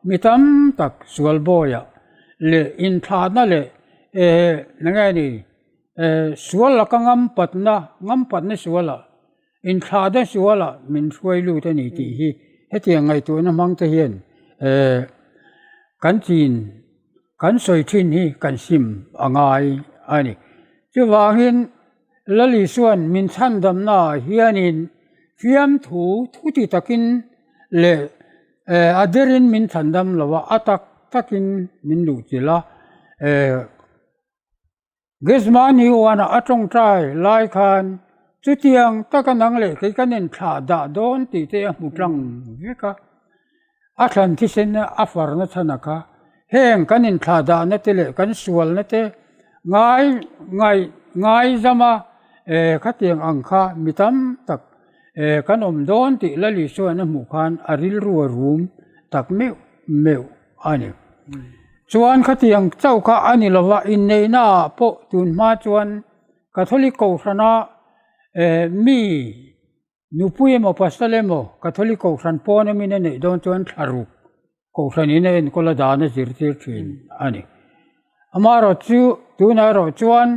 mi tam tak sual bawiah leh inthlahna leh eng nge ni Sual laka ngampatna, ngampatna sualah, inthlahna sualah min hruai lut a ni tih hi hetiang ngaihtuahna hmang te hian kan chin, kan sawi thin hi kan sim a ngai a ni. Chuvangin Lal Isua'n min chhandamnaah hianin fiamthu thuti takin leh a derin min chhandam lo a, a tak takin min luhchilh a. Gethsemane uanah a tawngtai lai khan chutiang taka nang leh kei kan inthlah dah dawn tih te a hmu tlang vek a. A thlan thisen a farna chhan a kha. Heng kan inthlah dahna te leh kan sualna te ngai ngai ngaizama khatiang ang kha mi tam tak kan awm dawn tih Lal Isua'n a hmuh khan a rilru a rum tak meuh meuh a ni. Chuan khatiang chauh kha a ni lova, inneihna ah pawh tun hma chuan Catholic Kohhrana mi nupui emaw pasal emaw Catholic Kohhran pawn amin a neih dawn chuan thla ruk Kohhran in a enkawl a dan a zirtir thin a ni. Amaherawhchu tunah erawh chuan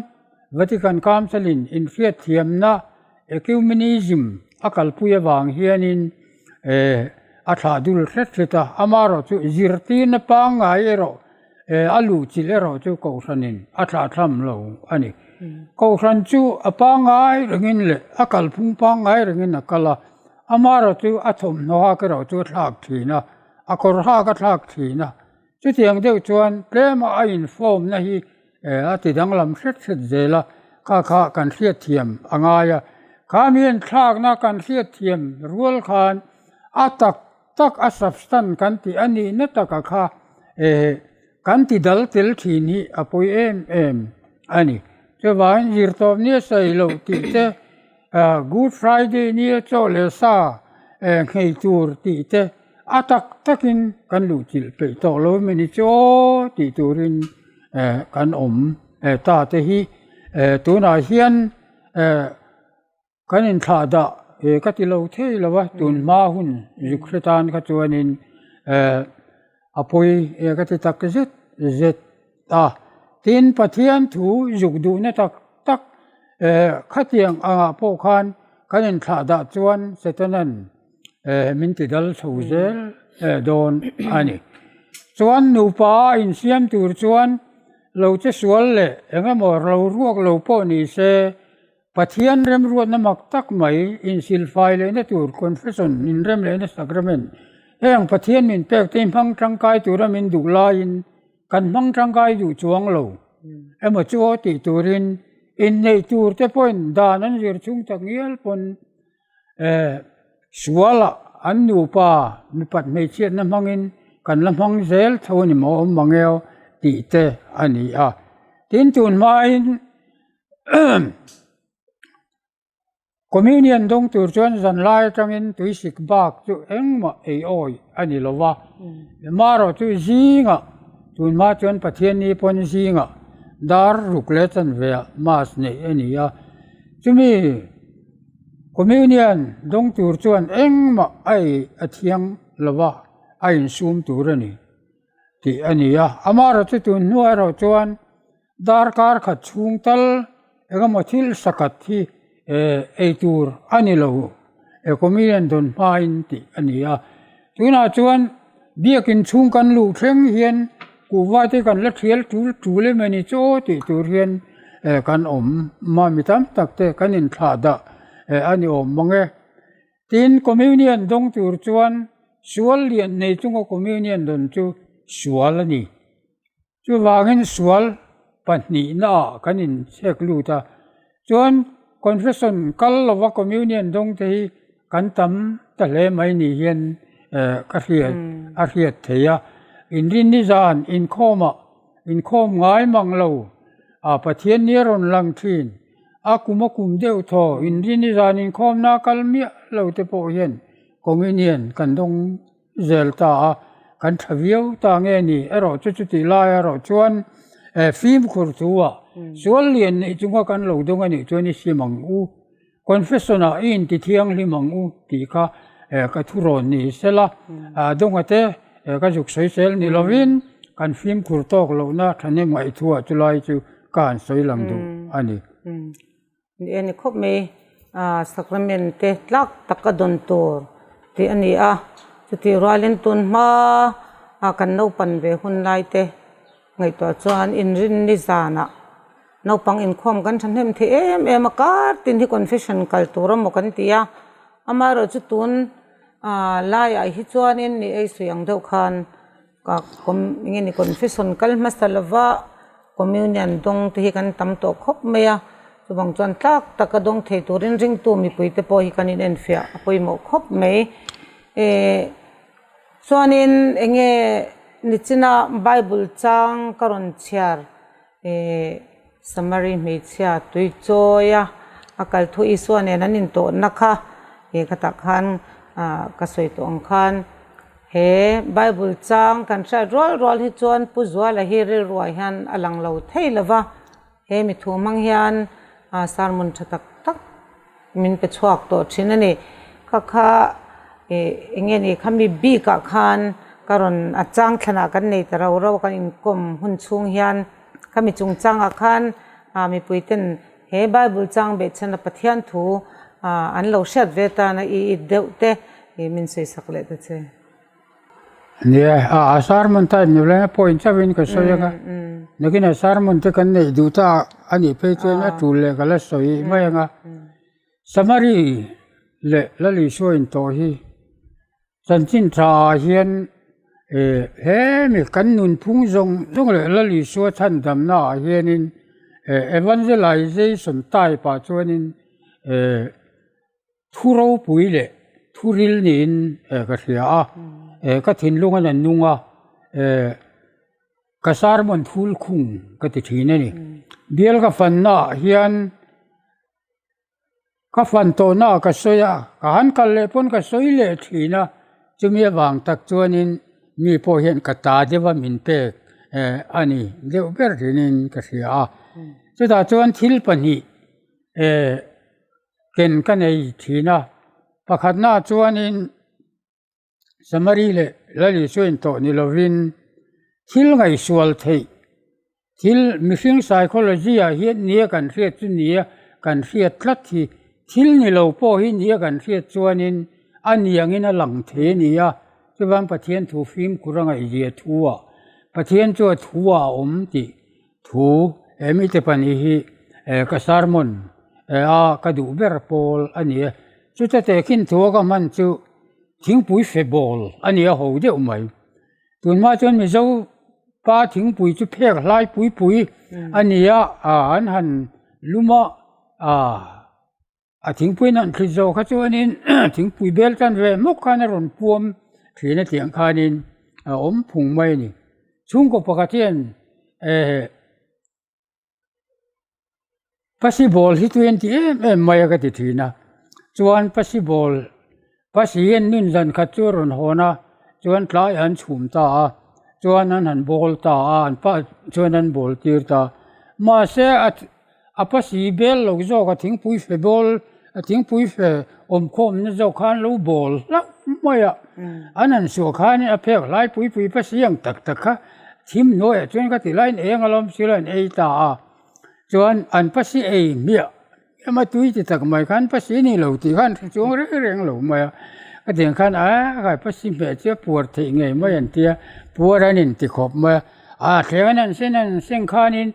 Vatican Council in inhriatthiamna ecumenism a kalpui avang hianin a thlah dul hret hret a, amaherawhchu zirtirna pangngai erawh a luhchilh erawh chu Kohhranin a thlah tham lo a ni. Kohhran chu a pangngai rengin leh a kalphung pangngai rengin a kal a, amaherawhchu a thawmhnaw hak erawh chu a thlak thin a, a kawr hak a thlak thin a. Chutiang deuh chuan tlema a infawmna hi a ti danglam hret hret zel a, kha kha kan hriatthiam a ngai a. Kha mi enthlakna kan hriatthiam rual khan a tak tak a substance kan tih a nihna taka kha kan ti dal tel thin hi a pawi em em a ni. Chuvangin zirtawp nia sawi loh tih te, Good Friday nia chaw leh sa nghei tur tih te, A tak takin kan luhchilh peih tawh lo em ni chu aw tih turin kan awm ta te hi tunah hian kan inthlah dah ka ti lo thei lo a tun hma hun zuk hre tan kha chuanin a pawi ka ti tak zet zet a. Tin Pathian thu zuk duhna tak tak khatiang angah pawh khan kan inthlah dah chuan Setanan min ti dal chho zel dawn a ni. Chuan nupa a insiam tur chuan lo che sual leh eng emaw lo ruak lo pawh ni se, Pathian remruatna mak tak mai insilfai lehna tur confession inrem lehna sacrament heng Pathian min pek te hi hmang tangkai tura min duh laiin kan hmang tangkai duh chuang lo emaw chu aw tih turin inneih tur te pawhin dan an zir chhung tak ngial pawn Sualah an nupa mipat hmeichhiatna hmangin kan la hmang zel tho a ni maw awm mang eo tih te a ni a. Tin tun hmain Communion dawng tur chuan zanlai atangin tuisik bak chu engmah ei awi a ni lo va, marawh chu zingah tunhma chuan Pathianni pawn zingah dar ruk leh chanveah Mass neih a ni a, chumi Communion dawng tur chuan engmah a ei a thiang lo va, a insum tur a ni tih a ni a, amarawh chu tun hnuah erawh chuan Darkar khat chhung tal engemaw thil sakhat hi ei tur a ni lo, Comedian dawn hmain tih a ni a. Tunah chuan biakin chhung kan luh thleng hian kuhva te kan la thial tul tul em a ni chaw tih tur hian kan awm a, mi tam tak te kan inthlah dah a ni awm mang e. Tin, Communion dawng tur chuan sual lian nei chunga Communion dawn chu sual a ni. Chuvangin sual pahnihnaah kan inchhek lut a, chuan confession kal lova communion dawng te hi kan tam ta hle mai ni hian ka hriat a hriat thei a. Inrinni zan inkhawmah inkhawm ngai mang lo a Pathian ni a rawn lang thin a, kum a kum deuh thaw inrinni zan inkhawmna kal miah lo te pawh hian communion kan dawng zel ta a, kan tha viau ta nge ni erawh chu chutih lai erawh chuan fimkhur thu ah sual lian neih chunga kan lo dawng a nih chuan i sim ang u, confession ah i inti thianghlim ang u tih kha ka thurawn ni sela, dawnga te ka zuk sawi sel ni lovin kan fimkhur tawk lohna thahnem ngaihtuah chu lai chu ka han sawi lang duh a ni. Ni e ni khawp mai, sacrament te tlak tak a dawn tur tih a ni a, chutih rualin tun hma a kan naupan ve hun lai te ngaihtuah chuan inrinni zanah naupang inkhawm kan thahnem thei em em a, kar tin hi confession kal tur emaw kan ti a, amaherawhchu chu tun laiah hi chuanin ni ei sawi ang deuh khan. Ka eng nge ni confession kal hmasa lova communion dawng te hi kan tam tawh khawp mai a, chuvang chuan tlak taka dawng thei turin ringtu mipui te pawh hi kan inenfiah a pawimawh khawp mai. Ehh chuanin eng nge nichina bible chang ka rawn chhiar ehh Samari hmeichhia tui chawi a, a kal thu Isua nen an intawhna kha ih khatah khan ah ka sawi tawh ang khan he Bible chang kan hriat rual rual hi chuan Pu Zuala hi rilruah hian a lang lo thei lo va, he mi thu hmang hian ah sermon tha tak tak min pe chhuak tawh thin a ni. Kha kha ih eng nge ni khami bik ah khan ka rawn a chang thlanah kan nei ta rau rau a kan inkawm hun chhung hian khami chungchangah khan ah mipui ten he bible chang behchhan a Pathian thu ah an lo hriat ve tan a i it deuh te ih min sawi sak leh ta che. Nia, a sermon time ni lo point chauhin ka sawi anga, nakinah sermon te kan neih duh ta a nih phei chuan a tul leh ka la sawi mai anga. Samari leh Lalisua intawh hi chanchin tha ah hian hemi kan nunphung zawng zawng leh Lalisua chhandamna ah hianin evangelization type ah chuanin Thu ropui leh thu ril niin ka hria a, ka thinlung a nan nung a, ka sermon thul khung ka ti thin a ni. Bial ka fanna ah hian ka fan tawhna ah ka sawi a, ka han kal leh pawn ka sawi leh thin a, chumi avang tak chuanin mi pawh hian ka ta deuh a min pek a ni deuh ber thinin ka hria a. Chutah chuan thil pahnih Ken ka nei thin a, pakhatna chuanin Samari leh Lalisua intawh ni lovin thil ngaihsual theih thil mihring psychology ah hian nia kan hriat chu nia kan hriat tlat hi thil ni lo pawh hi nia kan hriat chuanin a niangin a lang thei a ni a, chuvang Pathian thu fimkhur a ngaihzia thu ah Pathian chu a thu ah a awm tih Thu he mite pahnih hi ka sermon a ka duh ber pawl a ni a, chuta tehkhin thu a ka hman chu thingpui fe bawl a ni a ho deuh mai. Tunhma chuan Mizo pa thingpui chu phek hlai pui pui a ni a, an han lum a, A thingpui nan thli zawh kha chuanin thingpui bel tan ve hmawk khan a rawn puam thin a tiang khanin a awm phung mai a ni. Chhungkaw pakhat hian eh Pasi ball hi tui an ti em em mai a ka ti thin a. Chuan Pasi bawl, Pasi hian nun zan khat chu a rawn hawn a, chuan tlai an chhum ta a, chuan an han bawl ta a, an pa chuan an bawl tir ta. Mahse a a Pasi bel lo zawk a thingpui fe bawl, a thingpui fe awmkhawmna zawk khan lo bawl hlauh mai a, an han suah khanin a phek hlai pui pui Pasi ang tak tak kha thim hnuaiah chuan ka ti laiin eng alawm silo an ei ta a, chuan an Pasi ei hmiah Ema tui ti tak mai khan pasi ni lo tih khan hre chuang reng reng lo mai a, ka tiang khan a kai pasi hmeh chu a puar theih ngei mai an tia, puar an inti khawp mai a, a thleng an han sen an seng khanin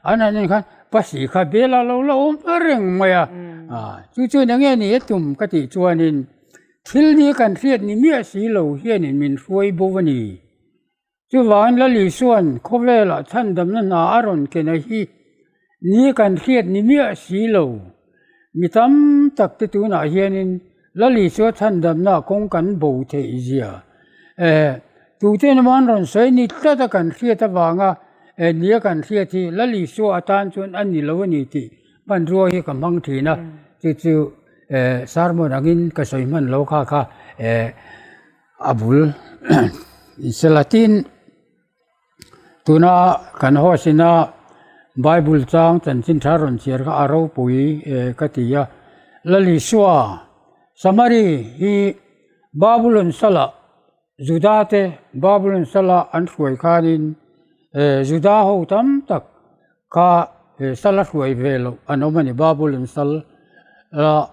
an han en khan pasi kha bel a lo la awm reng mai a, chu chuan eng nge ni a tum ka tih chuanin thil ni kan hriat ni miah si lo hianin min hruai bo a ni. Chuvangin Lal Isua'n khawvelah chhandamna hna a rawn ken a hi ni kan hriat ni miah si lo. Mi tam tak te tunah hianin Lal Isua chhandamna kawng kan bo theih zia eh tute emaw an rawn sawi ni tlat a kan hriat avanga eh nia kan hriat hi Lal Isua atan chuan a ni lo a ni tih hmanrua hi ka hmang thin a, chu chu eh sermon angin ka sawi hman lo kha kha eh. A bul Selatin tuna kan host ina Bible chang chanchin tha rawn chhiar kha a ropui ka ti a, Lalisua Samari hi Babulon sala Juda te Babulon sala an hruai khanin Juda ho tam tak Kha sal a hruai ve loh an awm a ni, Babulon sal a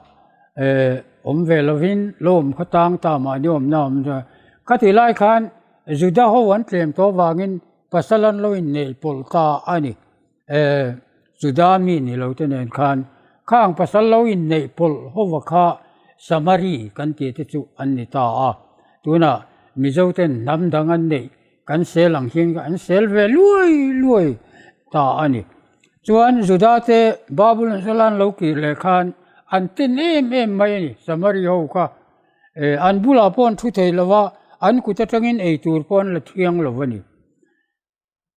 awm ve lovin lo awm kha tang ta mahni awmna a awm chuan khatih lai khan Juda ho an tlem tawh avangin pasal an lo inneih pawlh ta a ni, Juda mi ni lo te nen khan khang pasal lo inneih pawlh hova kha Samari kan tih te chu an ni ta a, tunah Mizo ten hnam dang an neih Kan sel ang hian an sel ve luai luai ta a ni. Chuan Juda te Babulon zala an lo kir leh khan an ten em em mai a ni Samari ho kha. Eh an bulah pawh an thu thei lo va, an kut atangin ei tur pawh an la thiang lo a ni.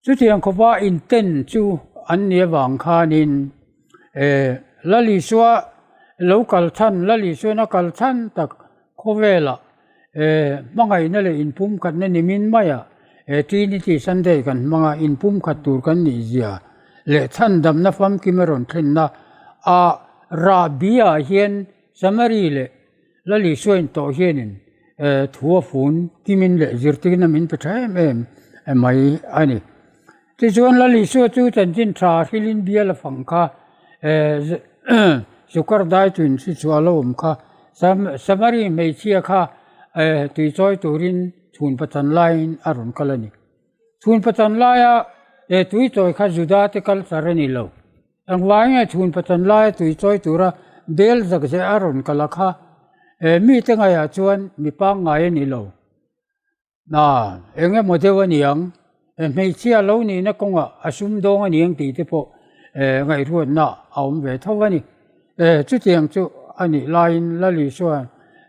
Chutiang khawpa inten chu an ni avang khanin eh Lal Isua lo kal chhan, Lal Isuan a kal chhan tak khawvelah Eh, hmangaihna leh inpumkhatna ni min mai a, eh, Trinity Sunday kan hmang a, inpumkhat tur kan nih zia leh chhandamna famkim a rawn thlenna a rahbi ah hian Samari leh Lal Isua intawh hianin eh, thu a fun kimin leh zirtirna min pe tha em em mai a ni. Tichuan Lal Isua chu chanchin tha hrilin bial a fang kha, Sukar dai tuin hri chhuah lo awm kha, Samari hmeichhia kha tui chawi turin chhun pachan laiin a rawn kal a ni. Chhun pachan laia tui chawi kha Juda te culture a ni lo. Engvai nge chhun pachan laia tui chawi tura bel zakzeh a rawn kal a kha mite ngaihah chuan mi pangngai a ni lo. Hna eng emaw deuh a ni ang, hmeichhia lo nihna kawngah a sumdawng a ni ang tih te pawh ngaihruatna a awm ve tho a ni. Chutiang chu a nih laiin Lali chuan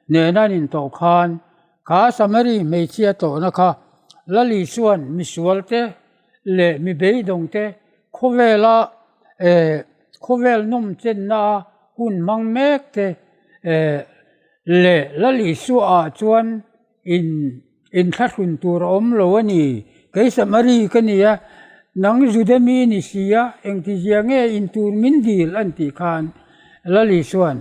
nena an intawh khan kha Samari hmeichhia tawhna kha Lali chuan misualte leh mi beidawngte khawvela khawvel nawm chenna hun hmang mek te leh Lali suaah chuan In inthlahrun tur a awm lo a ni. Kei Samari ka ni a, nang Juda mi ni si a, engtizia nge in tur min dil an tih khan Lal Isua'n,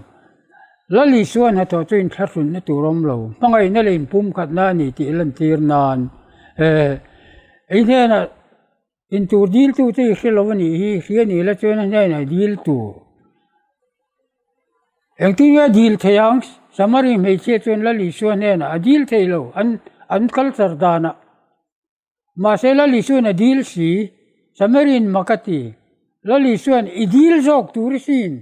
Lal Isua hnathawh chu inthlahrunna tur a awm lo, hmangaihna leh inpumkhatna a ni tih lantir nan i hnenah in tur diltu chu i hre lo a nih hi, hria ni la chuan a hnenah i dil tur. Engtin nge a dil thei ang? Samari hmeichhia chuan Lal Isua hnenah a dil thei lo, an an culture danah. Mahse Lal Isua'n a dil si, Samari'n mak a ti. Lal Isua'n i dil zawk tur i sin,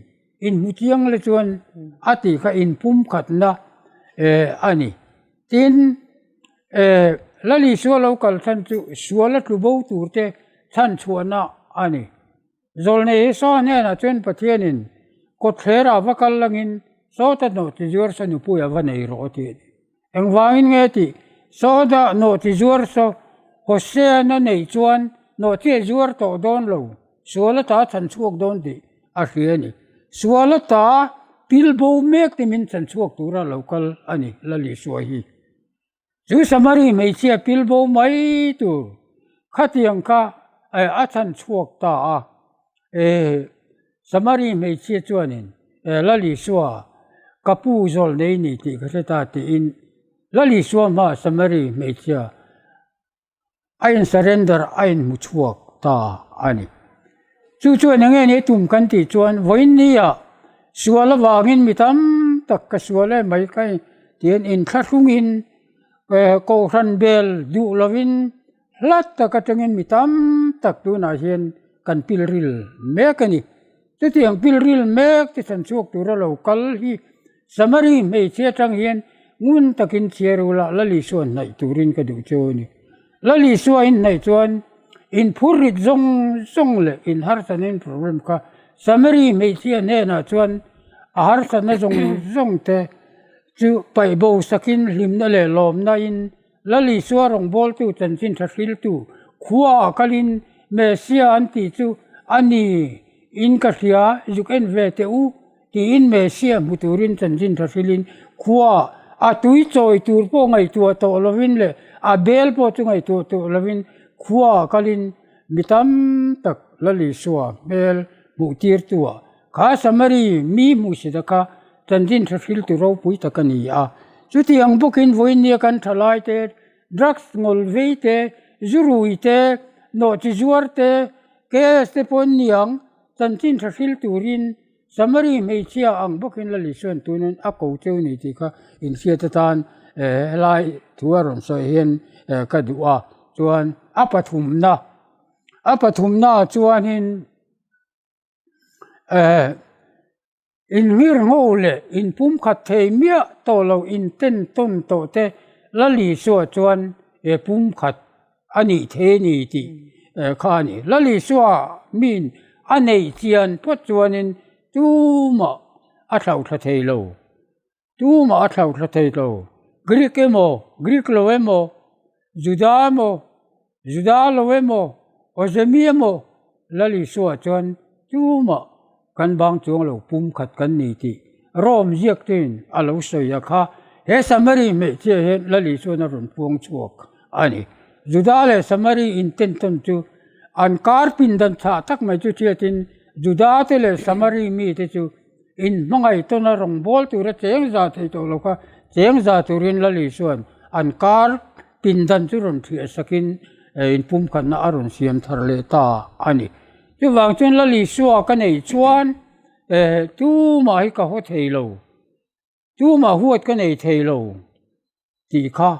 inhmu chiang la chuan a tih kha inpumkhatna a ni. Tin, Lal Isua lo kal chhan chu sual a tlu bo turte chhanchhuahna a ni. Zawlnei Esau hnenah chuan Pathianin, Kawtthlerah va kal langin sawta nawhti zuar saw nupuia va nei rawh a ti a ni. Engvangin nge tih? Sawta nawhti zuar saw Hosea na neih chuan nawhti a zuar tawh dawn lo, sual ata a chhan chhuak dawn tih a hria a ni. Sual ata. pil bo mek te min chan chhuak tura lo kal a ni Lal Isua hi. Chu Samari hmeichhia pil bo mai tur khatiang kha a chhan chhuak ta a. Samari hmeichhia chuanin Lal Isua ka pu zawl nei ni tih ka hre ta tiin Lal Isua hmaa Samari hmeichhia A in surrender a in hmu chhuak ta a ni. Chu chuan eng nge ni tum kan tih chuan vawiin nia sual avangin mi tam tak ka sual em mai ka tiin inthlahrungin kohhran bel duh lovin hlat tak atangin mi tam tak tunah hian kan pilril mek a ni. Chutiang pilril mek te chan chhuak tura lo kal hi Samari hmeichhia atang hian ngun takin chhiar ula Lal Isua hnaih turin ka duh che a ni. Lal Isua in hnaih chuan in phur rit zawng zawng leh in harsatna in problem kha Samari hmeichhia hnenah chuan a harsatna zawng zawng te chu paih bo sakin hlimna leh lawmna in Lal Isua rawngbawltu chanchin tha hriltu khuaah kalin Messia an tih chu a ni in ka hria, zuk en ve teh u tiin Messia hmu turin chanchin tha hrilin khuaah a tui chawi tur pawh ngaihtuah tawh lovin leh a bel pawh chu ngaihtuah tawh lovin khuaah kalin mi tam tak Lal Isua hmel hmuh tirtuah kha Samari mi hmuhsita kha Chanchin tha hriltu ropui tak a ni a. Chutiang bawkin vawinia kan thalai te, drugs ngawl vei te, zu rui te, nawhchi zuar te, KS te pawh an ni ang, chanchin tha hril turin Samari hmeichhia ang bawkin Lal Isuan tunin a ko cheu ni tih kha inhriat atan helai thu a rawn sawi hian ka duh a. Chuan a pathumna, a pathumnaah chuanin eh. Inngirngho leh inpumkhat thei miah tawh lo inten tawn tawh te Lal Isua chuan he pumkhat a nih thei a ni tih kha a ni. Lal Isua min a neih chian phawt chuanin tumah a thlauhthla thei lo. Tumah a thlauhthla thei lo. Greek emaw, Greek lo emaw, Juda emaw, Juda lo emaw, Awzemi emaw, Lal Isua chuan tumah kan bang chuang lo pumkhat kan ni tih Rome ziaktuin a lo sawi a kha. He Samari hmeichhia hian Lal Isuan a rawn puang chhuak a ni. Juda leh Samari intentawn chu an kar pindan chhah tak mai chu hriatin Juda te leh Samari mite chu In hmangaih tawna rawngbâwl tura cheng za thei tawh lo kha cheng za turin Lal Isua'n an kar pindan chu rawn thiah sakin inpumkhatna a rawn siam thar leh ta a ni. Chuvang chuan Lal Isua ka neih chuan tumah hi ka haw thei lo, tumah huat ka nei thei lo tih kha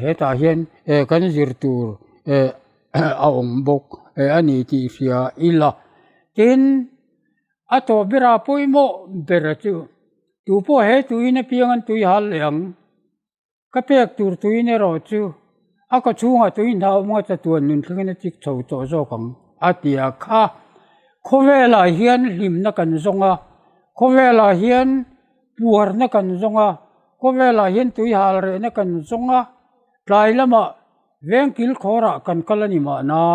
hetah hian kan zir tur a awm bawk a ni tih hria ila. Tin, a tawp berah pawimawh bera chu tupawh he tuiin apiang an tui hal leh ang. Ka pek tur tuiin erawh chu a kaw chhungah tui hna awm nga chatuan nun thlengin a chik chho tawh zawk ang a ti a kha. Khawvelah hian hlimna kan zawng a, khawvelah hian puarna kan zawng a, khawvelah hian tui hal rehna kan zawng a, tlai lamah veng kil khawrah kan kal a ni mahna.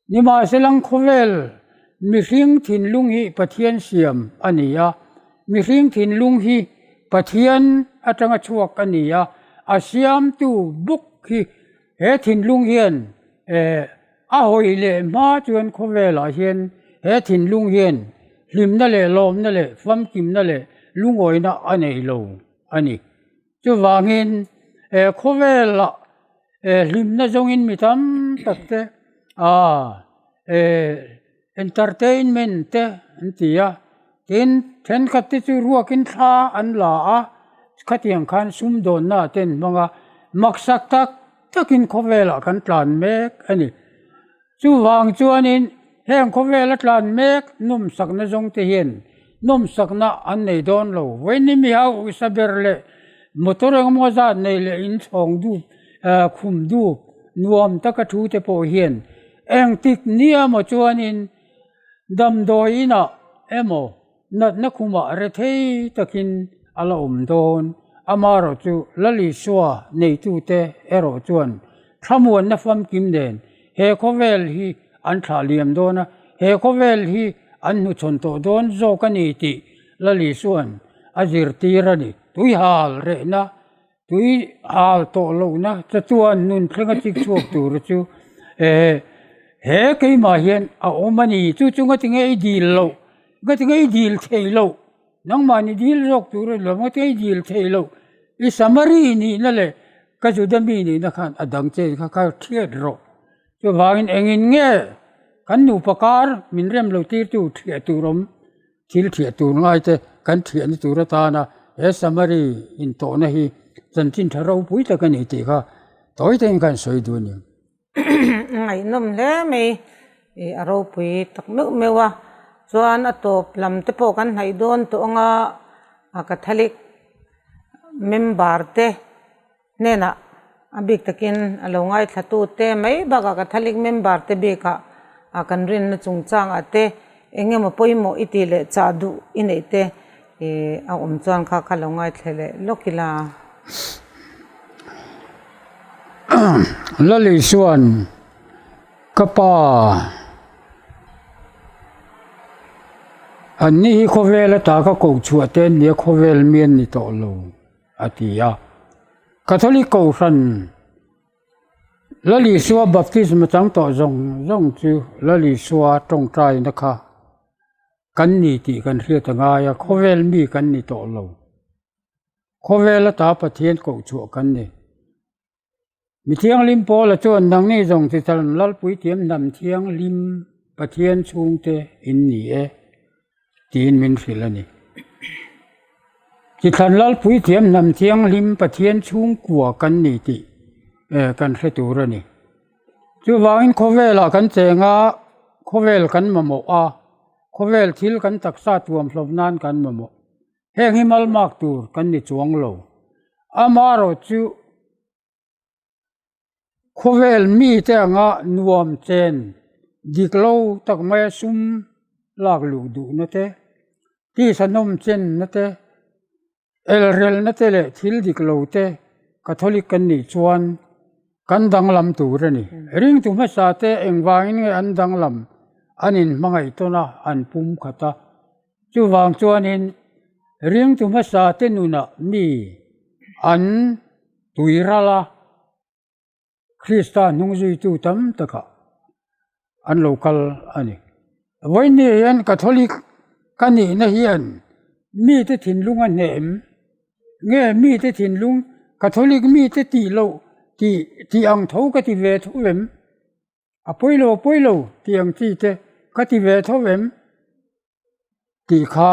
Nimahselang khawvel mihring thinlung hi Pathian siam a ni a, mihring thinlung hi Pathian atanga chhuak a ni a, a siamtu bawk hi he thinlung hian eh a hawi leh hma chuan khawvelah hian he thinlung hian hlimna leh lawmna leh famkimna leh lungawina a nei lo a ni. Chuvangin he khawvelah hlimna zawngin mi tam tak te ah entertainment te an ti a, tin thenkhat te chu ruakin thla an la a, khatiang khan sumdawnna te an hmang a, maksak tak takin khawvelah kan tlan mek a ni. Chuvang chuanin heng khawvela tlan mek nawmsakna zawng te hian nawmsakna an nei dawn lo. Vawiin mi hausa ber leh motor engemaw zat nei leh in chhawng dup khum dup nuam taka thu te pawh hian engtik nia maw chuanin damdawi inah emaw Natna khumah rethei takin a la awm dawn. Amaherawh chu Lal Isua neitute erawh chuan thlamuanna famkim nen he khawvel hi an thlah liam dawn a, he khawvel hi an hnuchhawn tawh dawn zawk a ni tih. Lal Isua'n a zirtir a ni. Tui hal rehna, tui hal tawh lohna chatuan nun thlenga chik chhuak tur chu he keimah hian a awm a ni. Chu chu ngatinge i dil loh, ngatinge i dil thei loh, nangmahni dil zawk tur a ni lo, ngatinge i dil thei loh, i Samari nihna leh ka Juda mi nihna khan a dang che kha kha hriat rawh. Chuvangin engin nge kan nupa kar min rem lo tirtu thiah tur awm thil thiah tur ngai te kan thiahna tur atana he Samari intawhna hi chanchin tha ropui tak a ni tih kha tawi takin khan sawi duh a ni. Ngaihnawm hle mai ih a ropui tak meuh meuh a, chuan a tawp lam te pawh kan hnaih dawn tawh anga a Catholic member te hnenah a bik takin a lo ngaithla te mai bakah Catholic member te bikah a kan rinna chungchangah te eng emaw pawimawh i tih leh chah duh i neih te ih a awm chuan kha kha lo ngaithla leh lawk ila. Lali chuan ka pa an ni hi khawvel ata ka koh chhuah te an nia khawvel mi an ni tawh lo. a ti a. Catholic Kohhran Lal Isua baptisma chang tawh zawng zawng chu Lal Isua tawngtaina kha kan ni tih kan hriat a ngai a, khawvel mi kan ni tawh lo. Khawvel ata Pathian kohchhuah kan ni. Mi thianghlim Paula chuan nangni zawng chi chan Lalpui thiam hnam thianghlim Pathian chhungte in ni e tiin min hrilh a ni. Chi thlan Lalpui thiam hnam thianghlim Pathian chhungkua kan ni tih kan hre tur a ni. Chuvangin khawvelah kan cheng a, khawvel kan mamawh a, khawvel thil kan taksa tuamhlawm nan kan mamawh. Heng hi malmak tur kan ni chuang lo. Amaherawhchu khawvel mite anga nuam chen dik lo tak maia sum lak luh duhna te, tisa nawm chenna te, elrelna te leh thil dik lo te Catholic kan nih chuan kan danglam tur a ni. Ringtu hmasa te engvangin nge an danglam an inhmangaih tawn a, an pum khat a. Chuvang chuanin ringtu hmasa te nunah mi an tui ral a, Krista hnung zuitu tam takah an lo kal a ni. Vawiin hian Catholic ka nihna hian mite thinlung a hnem nge mite thinlung Catholic mite tih loh tih tih ang tho ka ti ve tho em? A pawi lo a pawi lo tih ang chi te ka ti ve tho em? Tih kha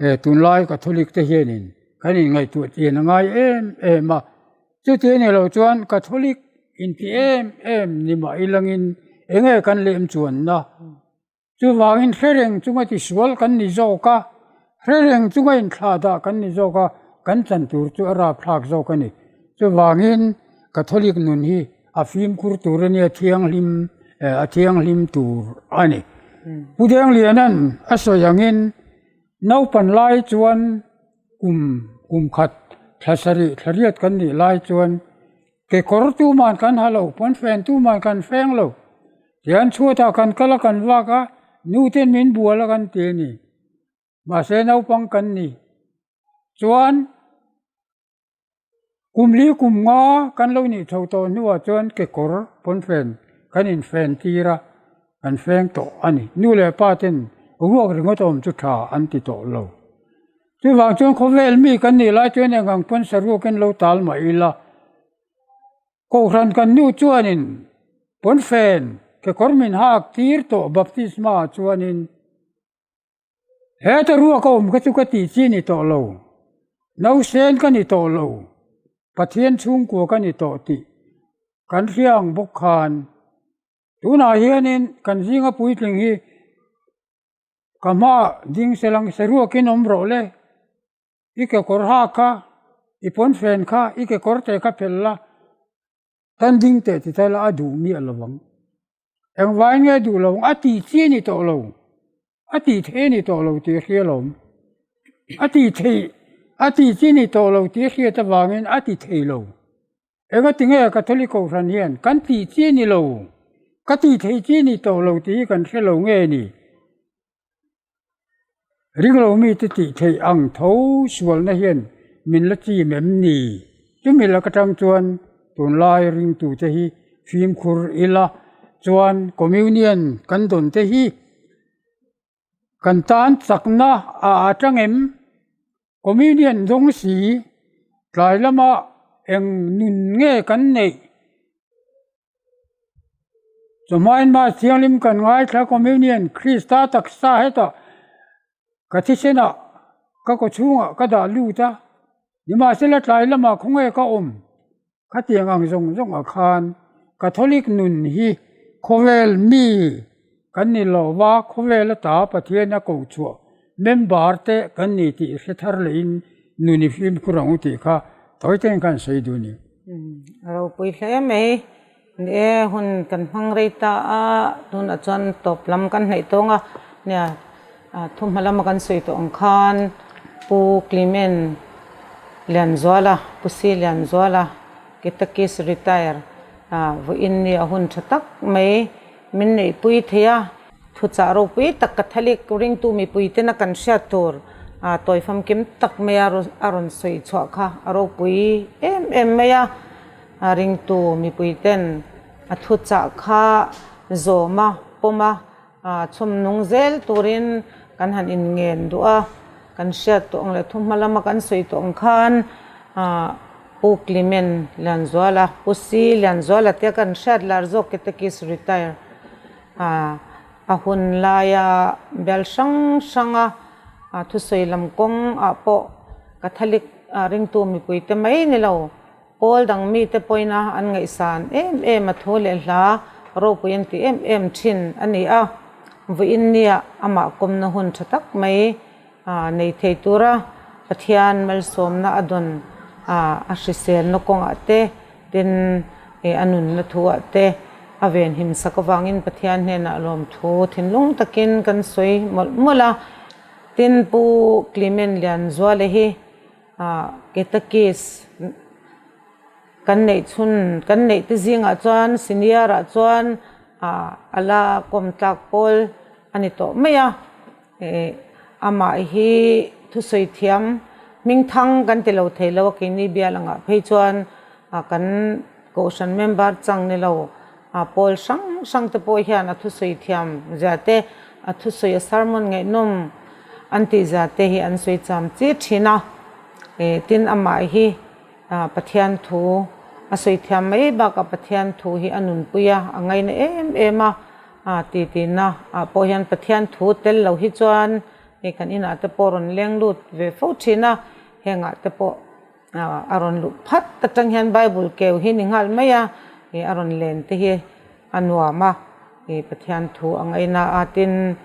he tunlai Catholic te hianin kan inngaihtuah chian a ngai em em a, chuti a ni lo chuan Catholic inti em em ni mah ilangin eng nge kan lem chuanna? Chuvangin hre reng chunga tisual kan ni zawk a, hre reng chunga inthlah dah kan ni zawk a, kan chan tur chu a rapthlak zawk a ni. Chuvangin Catholic nun hi a fimkhur tur a nia thianghlim a thianghlim tur a ni. Pu Dengliana'n a sawi angin naupan lai chuan kum kum khat thla sarih thla riat kan nih lai chuan kekawr tuman kan ha lo, pawnfen tuman kan feng lo. Tihian chhuatah kan kal a kan vak a, nuten min bual a kan ti a ni. Mahse naupang kan ni chuan. Kum li kum nga kan lo nih chho tawh hnuah chuan kekawr pawnfen kan infen tir a, kan feng tawh a ni. Nu leh pa ten ruak ringawt awm chu tha an ti tawh lo. Chuvang chuan khawvel mi kan nih lai chuan eng ang pawn saruakin lo tal mah ila, Kohhran kan nu chuanin pawnfen kekawr min hak tir tawh baptisma ah chuanin, Heta ruak a awm kha chu ka tih chi ni tawh lo, nausen ka ni tawh lo, Pathian chhungkua ka ni tawh tih kan hria ang bawk khan tunah hianin kan zinga puitling hi ka hmaah ding se lang se ruakin awm rawh le, i kekawr hak kha, i pawnfen kha, i kekawr te kha phelh la, Tan ding teh ti ta la a duh miah lo ang. Engvai nge duh lo ang? A tih chi a ni tawh lo. A tih theih a ni tawh lo tih a hria lawm. A tih theih, a tih chi a ni tawh lo tih a hriat avangin a ti thei lo. Engati nge Catholic Kohhran hian kan tih chi a ni lo, ka tih theih chi a ni tawh lo tih hi kan hre lo nge ni? Ringlo mite tih theih ang tho sualna hian min la chim em ni? Chumi lak atang chuan tunlai ringtute hi fimkhur ila chuan Communion kan dawn te hi kan tan chakna a atang em? Communion dawng si tlai lama eng nun nge kan neih? Chawhmain Mass Thianghlim kan ngaithla Communion Krista taksa hetah ka thisenah ka kaw chhungah ka dah lut a, nimahsela tlai lamah khawnge ka awm? Khatiang ang zawng zawngah khan Catholic nun hi khawvel mi kan ni lo va, khawvel ata Pathian a koh chhuah member te kan ni tih hre thar lehin nun i fimkhur ang u tih kha tawi ten khan sawi duh a ni. A ropui hle mai. Ni e, hun kan hmang rei ta a, tunah chuan tawp lam kan hnaih tawng a, nia thuhma lama kan sawi tawh ang khan Pu Clement Lianzuala, Pu Si Lianzuala, Kitakis retire vawiin ni a hun tha tak mai min neihpui thei a. Thuchah ropui tak Catholic ringtu mipui tena kan hriat tur tawi famkim tak mai a rawn sawi chhuah kha a ropui em em mai a. Ringtu mipui ten a thuchah kha zawm a, pawm a, chhawm nung zel turin kan han inngen duh a. Kan hriat tawh ang leh thuhma lama kan sawi tawh ang khan Pu Clement Lianzuala, Pu Si Lianzuala tia kan hriat lar zawk Catechist retire A hun laia bial hrang hranga thusawi lam kawng ah pawh Catholic ringtu mipui te mai ni lo, pawl dang mite pawhin a an ngaihsan em em a thu leh hla ropui an ti em em thin a ni a. Vawiin nia amah kawmna hun tha tak mai nei thei tura Pathian malsawmna a dawn a hriselna kawngah te, Tin, he a nunna thuah te a venhim sak avangin Pathian hnenah lawmthu thinlung takin kan sawi mawlh mawlh a. Tin, Pu Clement Lianzuala hi Catechist kan neih chhun kan neih te zingah chuan senior ah chuan a la kawm tlak pawl a ni tawh mai a. Amah hi thusawi thiam hmingthang kan ti lo thei lo a, keini bial angah phei chuan kan kohhran member chang ni lo pawl hrang hrang te pawh hian a thusawi thiam zia te, a thusawi a sermon ngaihnawm an tih zia te hi an sawi cham chi thin a. Tin amah hi Pathian thu a sawi thiam mai bakah Pathian thu hi a nunpui a, a ngaina em em a. A ti tihna ah pawh hian Pathian thu tel lo hi chuan hei kan inah te pawh rawn leng lut ve fo thin a, hengah te pawh a rawn luh phat atang hian Bible keu hi ni nghal mai a, ih a rawn len te hi a nuam a, ih Pathian thu a ngaina a tin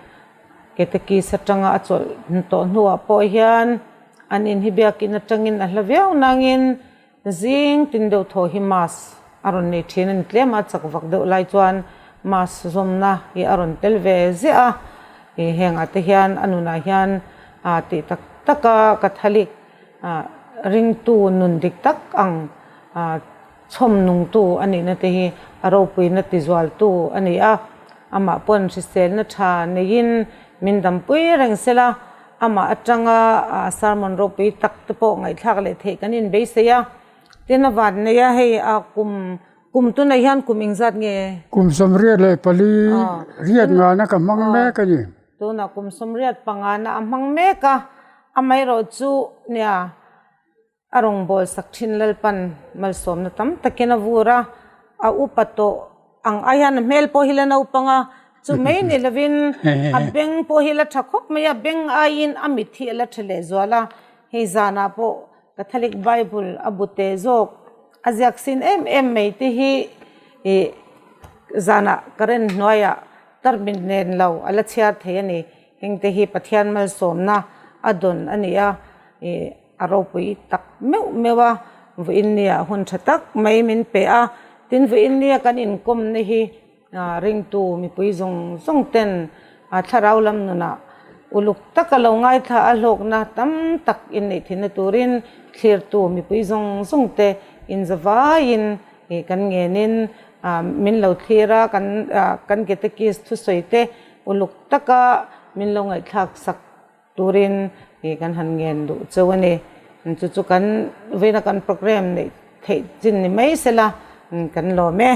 Ketekis atanga a chawlh tawh hnuah pawh hian an in hi biakin atangin a hla viau nangin Zing tin deuh thaw hi mass a rawn nei thin a ni tlem a, chak vak deuh lai chuan mass zawmna hi a rawn tel ve ziah a, ih hengah te hian a nunah hian ah tih tak tak a Catholic ah ringtu nun dik tak ang ah chhawm nungtu a nihna te hi a ropuina tizualtu a ni a, amah pawn hriselna tha neiin min dampui reng sela. Amah atanga sermon ropui tak te pawh ngaihthlak leh theih kan inbeisei a, tin a van nei a, hei a kum kum tunah hian kum engzat nge? Kum 84 riat ngana ka hmang mek a ni. Tunah kum 85 na a hmang mek a, amaherawh chu nia. A rawngbâwl sak ṭhin Lalpan malsawmna tam takin a vur a, a upa tawh ang ai hian a hmel pawh hi la naupang a, chu mai ni lovin a beng pawh hi la ṭha khawp mai a, beng aiin a mit hi a la ṭha lehzual a, hei zanah pawh Catholic Bible a bu teh zawk a ziak sin em em mai te hi ih zanah current hnuaiah tarmit nen lo a la chhiar thei a ni, hengte hi Pathian malsawmna a dawn a ni a ih. A ropui tak meuh meuh a, vawiin nia hun tha tak mai min pe a, tin vawiin nia kan inkawmna hi ringtu mipui zawng zawng ten thlarau lam nunah uluk taka lo ngaithla a hlawkna tam tak inneih theihna turin thlirtu mipui zawng zawng te inzavaiin kan ngenin min lo thlir a, kan kan catechist thusawi te uluk taka min lo ngaihthlak sak. turin ih kan han ngen duh cheu a ni. Chu chu kan vawiina kan programme neih theih chin ni mai sela kan lawm e.